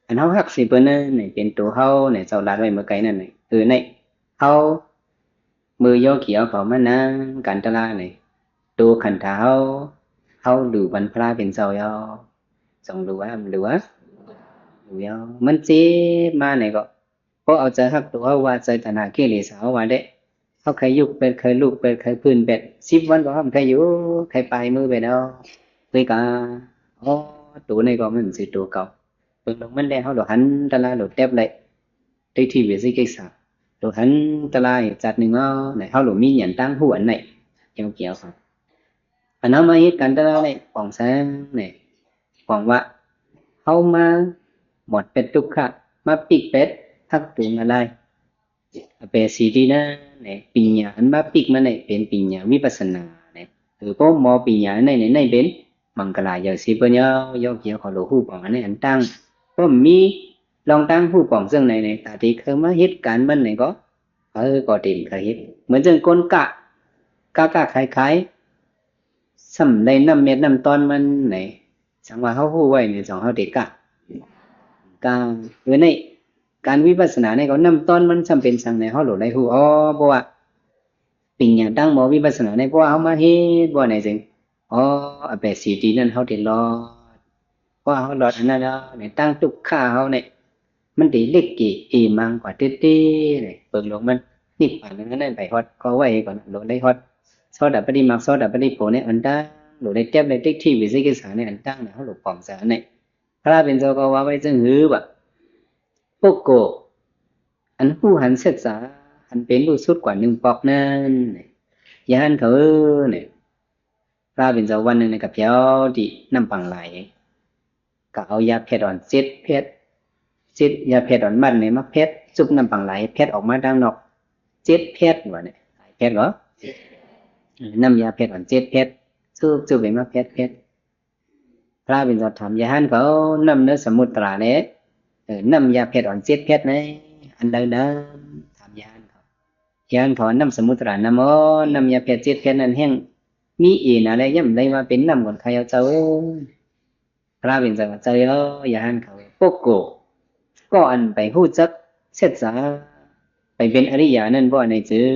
ອັນເຮົາຮັກຊິເພິ່ນນັ້ນ ເປັນໂຕເຮົາໃນ ເຈົ້າລາດໄວ້ເມື່ອໄກນັ້ນ ເອີ ໃນ ເຮົາ ມື້ໂຍຄີເຮົາເຂົ້າມານັ່ງກັນຕະລານີ້ ໂຕຂັນທາເຮົາ ເຮົາຫຼູມັນພະເປັນເຈົ້າເຈົ້າ ຈອງຫຼູວ່າ ຫຼູວ່າ ຫຼູເຈົ້າ ມັນເຈັບມານີ້ກໍ ເພາະເອົາໃຈຮັກໂຕເຮົາວ່າ ໃຈຕັນຫາກິເລສາເຮົາວ່າເດ້ ເຮົາໄຄຍຸກເປັດ ໄຄລູກເປັດ ໄຄພື້ນເປັດ ສິບວັນກໍເຮົາໄຄຢູ່ ໄຄປາຍມືເປັດເອົາ ເວີຍກາ ອໍ ໂຕນີ້ກໍມັນຊິໂຕເກົ່າ ເບິ່ງລົງມັນແລ້ວ ເຮົາໂລຫັນຕະລາໂລແຕັບໄດ້ ໄດ້ທີ່ວິສິກິດສາ ໂລຫັນຕະລາຈັດໜຶ່ງເນາະ ໃນເຮົາໂລມີຫຍັງຕັ້ງຮູ້ອັນໃດ ກ່ຽວກັບ ອັນເຮົາມາເຮັດການຕະລາໄດ້ປ່ອງແສງນີ້ ປ່ອງວ່າ ເຮົາມາໝົດເປັດທຸກຂະ ມາປິກເປັດຮັກຕົວງາລາຍ ອາເປສີດີນະ ນີ້ ປິນຍາອັນມາປິກມັນນີ້ເປັນປິນຍາວິປັດສະນານີ້ ຄືພວກໝໍປິນຍາໃນ ໃນ ໃນເປັນ ມັງກະລາຢ່າງຊີ້ເພິ່ນເອົາ ຢອກຢຽວເຂົາໂລຮູ້ປອງອັນໃດອັນຕ່າງ ເພາະມີລອງຕັ້ງຮູ້ປອງເຊິ່ງໃນ ໃນຕາທີ່ເຄີຍມາເຮັດການມັນໃນກໍ ເອີ ກໍເຕັມກະເຮັດ ເໝືອນຈັ່ງຄົນກະ ກະກະຂາຍຂາຍ ສ່ຳໄດ້ນ້ຳເມັດນ້ຳຕອນມັນໃນ ສັງວ່າເຮົາຮູ້ໄວ້ໃນ ສອງເຮົາເຕກະ ກະ ເອີ ໃນການວິປັດສະນາໃນກໍນ້ຳຕອນມັນສ່ຳເປັນສັງໃນ ເຮົາໂລໄດ້ຮູ້ ອໍ ເພາະວ່າ ປິນຍາຕັ້ງໝໍວິປັດສະນາໃນ ເພາະວ່າເຮົາມາເຮັດບໍ່ໃນຈຶ່ງ ອໍ ອາແປສີຕີນັ້ນເຮົາໄດ້ລອດ ວ່າເຮົາລອດອັນນັ້ນແລ້ວນີ້ ຕັ້ງທຸກຂາເຮົານີ້ ມັນໄດ້ເລັກເກເອມັງກວ່າເຕັດໆເລີຍ. ເບິ່ງລົງມັນ ນິບພານນັ້ນໄປຮອດ ກໍໄວກ່ອນ ໂລໄດ້ຮອດ ໂສດາປະຕິມັກ ໂສດາປະຕິຜົນໃນອັນຕັ້ງ ໂລໄດ້ແຕບໄດ້ຕິກຖິວິຈິກິດສາໃນອັນຕັ້ງ ເຮົາໂລປອງໃສ່ອັນນີ້. ພະເປັນເຈົ້າກໍວ່າໄວ້ຈັ່ງຫືວ່າ ປຸກໂກ ອັນຮູ້ຫັນເສັດສາ ອັນເປັນຮູ້ສຸດກວ່າໜຶ່ງປອກນັ້ນ ຍານເຂົາເອີຍ ພະເປັນເຈົ້າວັນໜຶ່ງໃນກະແຜວທີ່ນ້ຳປັງຫຼາຍ ກໍເອົາຢາແພັດອ່ອນເຈັດແພັດ ເຈັດ ຢາແພັດອ່ອນມັດນີ້ມາແພັດ ຈຸບນ້ຳປັງຫຼາຍ ແພັດອອກມາທາງນອກເຈັດແພັດ ວ່ານີ້ ຫຼາຍແພັດກໍ ນ້ຳຢາແພັດອ່ອນເຈັດແພັດ ຈຸບໆໃຫ້ມາແພັດໆ. ພະເປັນເຈົ້າຖາມຍານເຂົາ ນ້ຳເນີສະໝຸດຕະລາແດ່ ເອີ ນ້ຳຢາແພັດອ່ອນເຈັດແພັດໃນ ອັນໃດນຳ? ຖາມຍານເຂົາ ຍານເຂົາ ນ້ຳສະໝຸດຕະລານຳ ອໍ ນ້ຳຢາແພັດເຈັດແພັດນັ້ນແຮ່ງມີເອນາແລະ ຢ້ຳໄດ້ວ່າເປັນນ້ຳກ່ອນ ຂ້າເຈົ້າເອີຍ. ພະເປັນເຈົ້າວ່າ ເຈົ້າເອີຍ ຍານເຂົາ ປຸກໂກ ກໍອັນໄປຮູ້ຈັກເສັດສາ ໄປເປັນອະລິຍະນັ້ນບໍ່ ອັນໃດຈຶ່ງ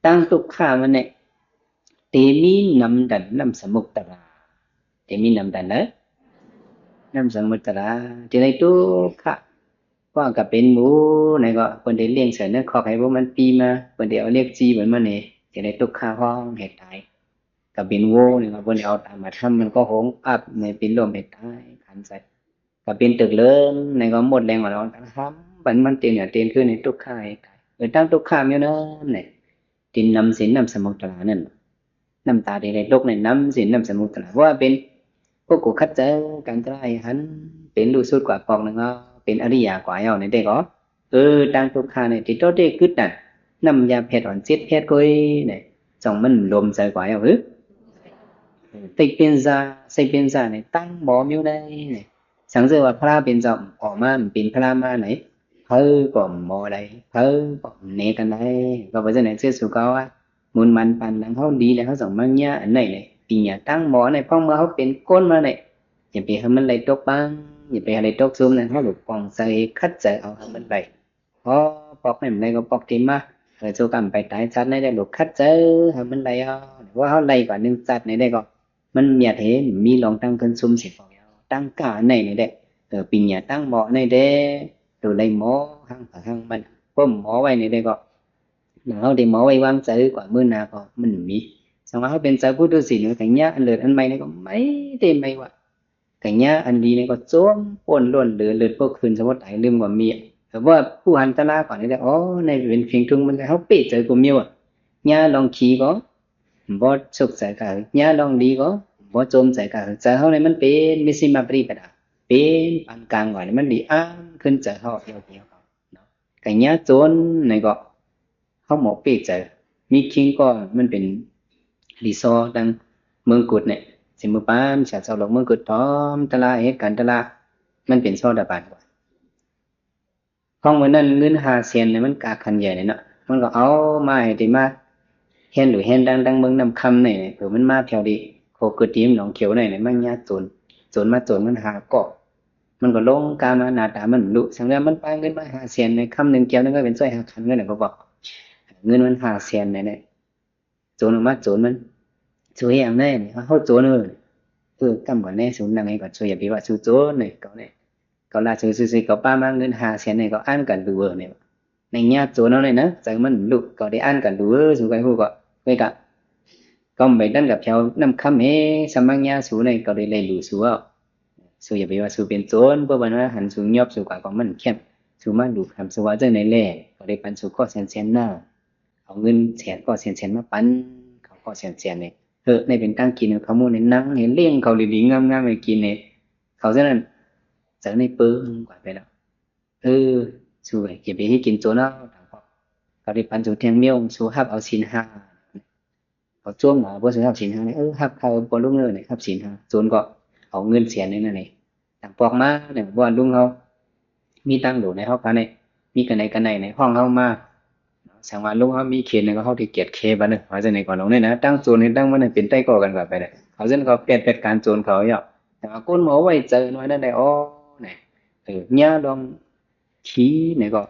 ຕັ້ງທຸກຂາມັນແນ່ ເຕມີນ້ຳດັນນ້ຳສະໝຸດຕະລາ ເຕມີນ້ຳດັນໃດ ນ້ຳສະໝຸດຕະລາ ເຕໄດ້ທຸກຂະ ວ່າກໍເປັນໝູໃນກໍ ເພິ່ນໄດ້ລ້ຽງໃສ່ໃນຄອກໃຫ້ພວກມັນປີມາ ເພິ່ນໄດ້ເອົາເຫຼັກຈີ່ມັນມານີ້ ເຕໄດ້ທຸກຂະຮ້ອງໃຫ້ຕາຍ. ກໍເປັນໂວນີ້ກໍ ເພິ່ນໄດ້ເອົາຕາມາທຳ ມັນກໍໂຫງອັບໃນ ເປັນລົມໃຫ້ຕາຍຂັນໃສ່ ກໍເປັນຕຶກເລີນໃນກໍໝົດແຮງ ກໍຮ້ອງຕາມ ບັນມັນເຕັນເໜືອເຕັນຄືໃນທຸກຂະໃຫ້ຕາຍ ເອີ ຕັ້ງທຸກຂະຢູ່ນັ້ນແຫຼະ ເຕັນນ້ຳເສັ້ນນ້ຳສະໝຸດຕະລານັ້ນ ນ້ຳຕາທີ່ໄດ້ຕົກໃນນ້ຳເສັ້ນນ້ຳສະໝຸດຕະລາ ວ່າເປັນພວກກູຂັດໃຈກັນຕະລາຍຫັ້ນ ເປັນຮູ້ສຸດກວ່າປອກໜຶ່ງເອົາ ເປັນອະລິຍະກວ່າເອົາໃນເດັກອອກ ເອີ ຕັ້ງທຸກຂະໃນທີ່ໂຕເດກຶດນັ້ນ ນ້ຳຢາແພັດອ່ອນເຈັດແພັດໂກຍໃນ ຈ່ອງມັນລົມໃສ່ກວ່າເອົາ ເອີ ຕິກເປັນຊາ ໃສ່ເປັນຊາໃນ ຕັ້ງໝໍມີໃນ ສັງເສວ່າພະເປັນເຈົ້າອອກມາເປັນພະມາໃນ ໃຜກໍໝໍໄດ້ ໃຜກໍແນກັນໄດ້ ກໍເປັນຈັ່ງໃດ ເສຍສູ່ເກົ່າວ່າ ບຸນມັນປານຫຼັງເຮົາດີແລ້ວ ເຮົາຕ້ອງມາຍາອັນໃດໃນ ປີຍາຕັ້ງໝໍໃນ ເພາະເມື່ອເຮົາເປັນຄົນມາໃນ ຢ່າໄປໃຫ້ມັນໄຫຼຕົກບັງ ຢ່າໄປໃຫ້ໄຫຼຕົກຊຸມນັ້ນ ເຮົາຕ້ອງປ້ອງໃສ່ ຂັດໃຈເອົາໃຫ້ມັນໄຫຼ ພໍປອກໃຫ້ມັນໄຫຼກໍປອກເຕັມມາ ເອີ ໂຊກຳໄປຕາຍຊາດໃນໄດ້ ລູກຂັດໃຈໃຫ້ມັນໄຫຼເອົາ ວ່າເຮົາໄຫຼກວ່າໜຶ່ງຊາດໃນໄດ້ກໍ ມັນມຽດເຫັນ ມີລອງຕັ້ງຂຶ້ນຊຸມຊິເອົາ ຕັ້ງກາໃນນີ້ແຫຼະ ເອີ ປີຍາຕັ້ງໝໍໃນແດ່ ໂຕໄດ້ໝໍຫາງໃຜຫາງມັນ ພວກໝໍໄວ້ໃນແດ່ກໍ ເຮົາໄດ້ໝໍໄວ້ວາງໃຈກວ່າມື້ໜ້າກໍມັນມີ ສຳວ່າເຮົາເປັນຊາວພຸດທະສິນ ກໍຍາອັນເລີດອັນໃໝ່ນີ້ກໍໄໝ້ໄດ້ໄໝ້ວ່າ ກະຍາອັນດີນີ້ກໍໂຈມປົນລົ້ນເຫຼືອເລີດບໍ່ຄືນ ສະວ່າຕາຍລືມກໍມີ ແຕ່ວ່າຜູ້ຫັນຕະລາກ່ອນນີ້ແຫຼະ ອໍ ໃນເປັນເພງທຸງມັນ ເຮົາເປໃຈກໍມີວ່າ ຍາລອງຂີ້ກໍບໍ່ສົກໃຈກະ ຍາລອງດີກໍບໍ່ໂຈມໃຈກະ ໃຈເຮົານີ້ມັນເປັນມິດຊິມາປະຕິປະດາ ເປັນປານກາງວ່າ ມັນດີອ່ານຂຶ້ນໃຈເຮົາ ເຮົາເນາະ ກະຍາໂຈນນີ້ກໍ ເຮົາໝໍເປໃຈ ມີຄິງກໍມັນເປັນລີຊໍຕັ້ງເມືອງກຸດນີ້ ຊິມືປານຊາວໂລກເມືອງກຸດ ທອມຕະລາເຮັດການຕະລາ ມັນເປັນຊໍດາບານກວ່າ ຂອງມື້ນັ້ນເງິນຫ້າແສນນີ້ ມັນກາຄັນໃຫຍ່ເນາະ ມັນກໍເອົາມາໃຫ້ໄດ້ມາແຮນດູແຮນດັງ ດັ່ງເມືອງນ້ຳຄຳນີ້ ເອີ ມັນມາແຖວດີ ໂຄກຶດ ທີ່ໜອງຂຽວນີ້ ມັນຍາໂຈນ ໂຈນມາໂຈນເງິນຫ້າກໍ ມັນກໍລົງກາມາ ໜ້າຕາມັນດຸ ສັງເທື່ອມັນປາເງິນມາຫ້າແສນໃນຄຳໜຶ່ງ ແກ້ວໜຶ່ງກໍເປັນຊອຍຫ້າຄັນເງິນ ກໍບອກເງິນມັນຫ້າແສນໃນນີ້ ໂຈນອອກມາໂຈນມັນ ຊູເຮັດຫຍັງແນ່ນີ້ ເຮົາໂຈນເອີ ເອີ ກຳກ່ອນແນ່ ຊູນັ່ງໃຫ້ກ່ອນ ຊູຢ່າໄປວ່າຊູໂຈນນີ້ ເຂົານີ້ ເຂົາລາຊູຊື່ໆ ເຂົາປາມາເງິນຫ້າແສນນີ້ ເຂົາອ່ານກັນດູເອີນີ້ ໃນຍາໂຈນເຮົານີ້ນະ ໃຈມັນດຸ ເຂົາໄດ້ອ່ານກັນດູເອີ ຊູໄປຮູ້ກໍ ໄປກະ ກໍໄປດັນກັບແຖວນ້ຳຄຳເຮ ສະມັກຍາສູໃນ ເຂົາໄດ້ໄລ່ດູສູເອົາ ສູຢ່າໄປວ່າສູເປັນໂຈນ ເພາະວ່ານະ ຫັນສູຍອບສູກວ່າຂອງມັນແຄບ ສູມາດູຄຳ ສູວ່າຈັ່ງໃດແລ ເຂົາໄດ້ປັນສູກໍແສນໆນາ ເອົາເງິນແສນກໍແສນໆມາປັນ ເຂົາກໍແສນໆນີ້ ເອີ ໃນເປັນຕັ້ງກິນເຂົາໝູ່ໃນນັ່ງໃຫ້ລ້ຽງເຂົາດີໆງາມໆໃຫ້ກິນນີ້ ເຂົາຊັ້ນນັ້ນ ເຈົ້າໃນເປີງກວ່າໄປແລ້ວ ເອີ ສູຢ່າໄປເຮັດກິນໂຈນເອົາ ເຂົາໄດ້ປັນສູແທ່ງມຽວ ສູຮັບເອົາສິນຫ້າ ເຂົາຈວງວ່າ ບໍ່ໃຫ້ຮັບສິນຫ້ານີ້ ເອີ ຮັບເຂົ້າບໍ່ລຸງເອີຍ ຮັບສິນຫ້າ ໂຈນກໍເອົາເງິນແສນໜຶ່ງນັ້ນນີ້ ຕ່າງປອກມານີ້ ວ່າລຸງເຮົາມີຕັງໂດໃນເຮົາກະໄດ້ ມີກະໄນກະໄນໃນຫ້ອງເຮົາມາ ສັງວ່າລຸງເຮົາມີເຂນໃນກໍເຮົາທີ່ກຽດເຄບາດນີ້ ວ່າຈັ່ງໃດກໍລົງນີ້ນະ ຕັ້ງໂຈນໃຫ້ຕັ້ງມັນໃຫ້ເປັນໄຕ້ກໍກັນກັບໄປເດ້ ເຂົາເຊັ່ນເຂົາແປດແປດການໂຈນເຂົາເນາະ ແຕ່ວ່າຄົນໝໍໄວ້ໃຈໜ້ອຍນັ້ນໄດ້ ອໍ ນີ້ ເອີ ຍາລອງ ຂີ້ນີ້ກໍ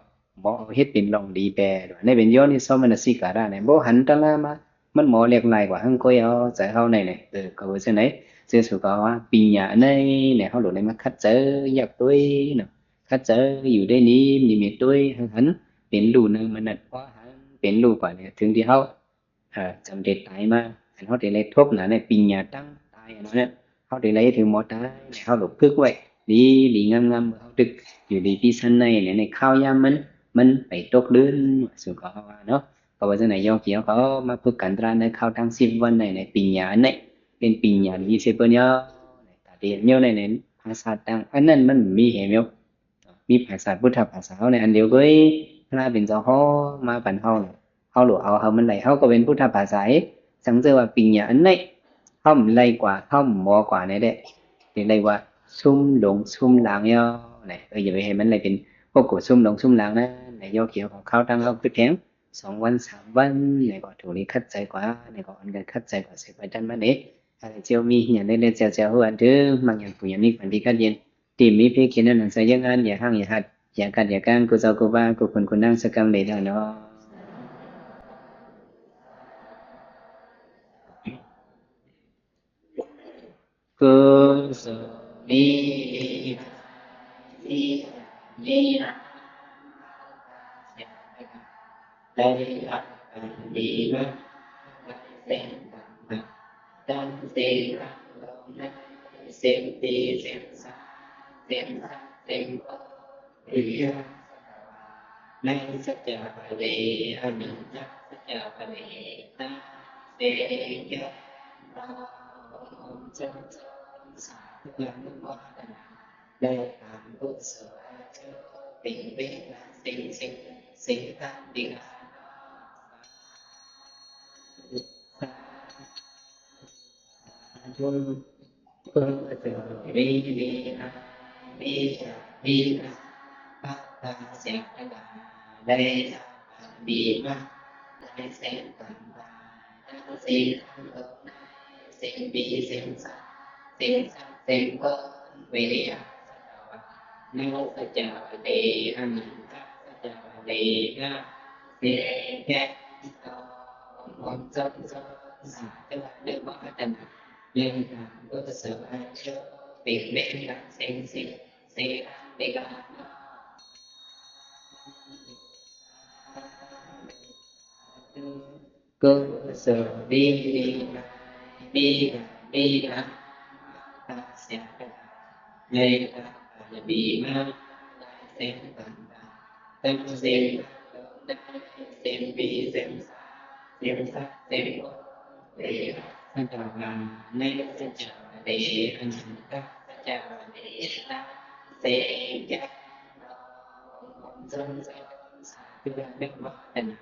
ໝໍເອົາເຮັດເປັນລອງດີແປ ນີ້ເປັນໂຍນິໂສມະນະສິກາລະນີ້ ບໍ່ຫັນຕະລາມາ ມັນໝໍແຫຼກຫຼາຍກວ່າຫັ້ນກໍເອົາໃຈເຮົາໃນນີ້ ເອີ ກໍວ່າຈັ່ງໃດ ເຈົ້າສູ່ກໍວ່າ ປິນຍາອັນໃດແຫຼະ ເຮົາໂລດໄດ້ມາຂັດໃຈຢາກຕົວເນາະ ຂັດໃຈຢູ່ໄດ້ນິມິດ ນິມິດຕົວໃຫ້ຫັນ ເປັນຮູ້ເນີງມະນັດ ພໍຫັນເປັນຮູ້ກວ່ານີ້ ເຖິງທີ່ເຮົາ ເອີ ຈຳໄດ້ຕາຍມາ ຄັນເຮົາໄດ້ໄລ່ທົບນະ ໃນປິນຍາຕັ້ງຕາຍເນາະ ເຮົາໄດ້ໄລ່ເຖິງບໍ່ຕາຍ ເຮົາໂລດຝຶກໄວ້ ດີໆ ງາມໆ ເມື່ອເຮົາຕຶກຢູ່ໃນວິສັນໃນ ໃນຄາວຍາມມັນ ມັນໄປຕົກລື່ນ ສູ່ກໍເຮົາວ່າເນາະ. ກໍວ່າຈັ່ງໃດ ຢອກເກີຍວກໍມາຝຶກກັນຕະຫຼາດໃນຄາວທັງສິບວັນໃນ ໃນປິນຍາອັນໃດ ເປັນປິນຍາທີ່ເສຍເປີນຍາວ ຕາເດນຍາວໃນ ໃນພາສາຕ່າງ ອັນນັ້ນມັນມີແຮງຍາວ ມີພາສາພຸດທະພາສາເຮົາໃນອັນດຽວເວີຍ ພະເປັນເຈົ້າເຮົາມາປັນເຮົາ ເຮົາໂລດເອົາ ເຮົາມັນໄລ່ ເຮົາກໍເປັນພຸດທະພາສາເອ ສັງເກດວ່າປິນຍາອັນໃດ ເຮົາມັນໄລ່ກວ່າ ເຮົາມັນບໍ່ກວ່າແນ່ເດ້ ເປັນໄລ່ວ່າຊຸມຫຼົງຊຸມລາງຍາວນະ ເອີ ຢ່າໄປໃຫ້ມັນໄລ່ເປັນພວກໂກຊຸມຫຼົງຊຸມລາງນະ ໃນຢອກເກີຍວຂອງຄາວຕັ້ງເຮົາຄືແທງ ສອງວັນສາມວັນ ແລ້ວກໍຖືໄດ້ຂັດໃຈກວ່າ ແລ້ວກໍອັນກັນຂັດໃຈກວ່າ ໃສ່ໄປທັນມາເນ ຖ້າເຈົ້າມີຫຍັງເລັກໆ ເຈົ້າເຈົ້າຮູ້ອັນເທີ ມັກຫຍັງຜູ້ຫຍັງມີຄວາມດີຄັດເຢັນ ທີ່ມີເພກເຂດນັ້ນໃສ່ຍັງງານ ຢ່າຫ້າງຢ່າຫັດ ຢ່າກັດຢ່າກາງ ກູເຈົ້າກູບາ ກູຄຸນຄູນາງ ສະກຳເດດາເນາະ. ກຸສະລີ ໄດ້ຮັບການດີມາ ໄດ້ເສັນກັນມາ ທັງສິ່ງທັງໂລກໃນ ສິ່ງດີສິ່ງຊາ ສິ່ງສັດສິ່ງຄົນ ປິຍະສັດຕະວາ ໃນສັດຈະວະເດ ອະນັນຕະສັດຈະວະເດ ນະ ເສ ແກ່ ພະອົງສົມສົມ ສາທຸອະນຸໂມທະນາ ໄດ້ຕາມກຸສົລາຈຸ ເປັນເວລາສິ້ນຊີວິດ ສິງຄັນຕິກາເນາະ ສາທຸ ສາທຸ ເອີ ເຈົ້າ ມີ ມີນາ ມີ ມີນາ ພະພາສຽງທັງຫຼາຍ ໄດ້ຮັບການດີມາ ໄດ້ເສັນກັນມາ ທັງສິ່ງທັງໂລກໃນ ສິ່ງດີສິ່ງຊາ ສິ່ງສັດສິ່ງຄົນ ວິລິຍະສັດຕະວາ ໃນສັດຈະວະເດ ອະນັນຕະສັດຈະວະເດ ນະ ເສ ແກ່ ໂຕ ອົງສົມສົມ ສາທຸອະນຸໂມທະນາ ເລື່ອງການກຸສົລາຈຸ ເປັນເວລາສິ້ນຊີວິດ ສິງຄັນຕິກາເນາະ ສາທຸ ກຸສົລາ ມີ ມີນາ ມີນາ ພະພາສຽງທັງຫຼາຍ ໄດ້ຮັບການດີມາ ໄດ້ເສັນກັນມາ ທັງສິ່ງທັງໂລກໃນ ສິ່ງດີສິ່ງຊາ ສິ່ງສັດສິ່ງຄົນ ເວລາສັດຕະວາ ໃນສັດຈະວະເດ ອະນັນຕະສັດຈະວະເດ ນະ ເສ ແກ່ ໂຕ ອົງສົມສົມ ສາທຸອະນຸໂມທະນາ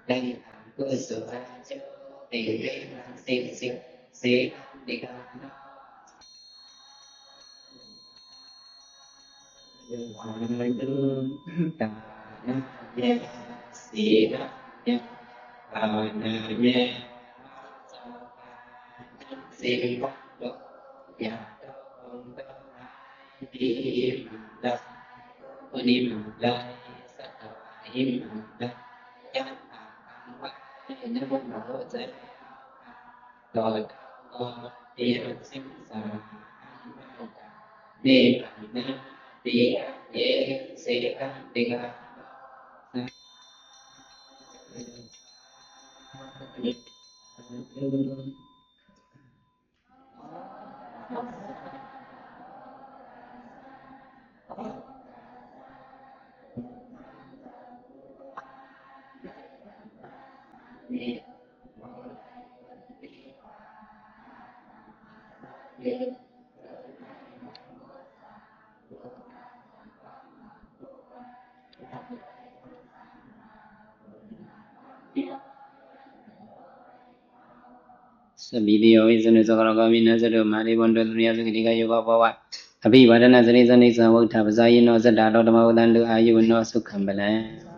ໄດ້ຕາມກຸສົລາຈຸ ເປັນເວລາສິ້ນຊີວິດ ສິງຄັນຕິກາເນາະ ສາທຸ ທານະຍະ ສີລະຍະ ປານະຍະ ສັກກາຍະ ສິນທະໂລ ຍະໂຕ ໂຕ ຫາຍ ຫິມາລະ ໂອນິມາລະ ສັດຕະວາຫິມາລະ ຍັດຖາ ກາງໄວ້ ໃນຫົວໃຈເຮົາ ຕໍ່ເທົ່າ ເປັນສິກຂາ ອັນໄວ້ຕາ ນິບານະ ປີກະເຍ ສິກຂະ ຕິກາ ສາທຸ ສະບີຕິໂຍ ວິສະນຸ ສັກກະລາຄາມິນາ ສະດຸ ມະຫາເທໂວ ນະໂຕ ສຸເມຍ ສຸຂີ ດີຄາຍຸ ພະວະ ອະພິວາທະນະສະນິສານິຈັງ ວຸດທາປະຊາຍິໂນ ສະດາໂລ ທຳມະວະດານຕຸ ອາຍຸວັນໂນ ສຸຂັງ ພະລັງ.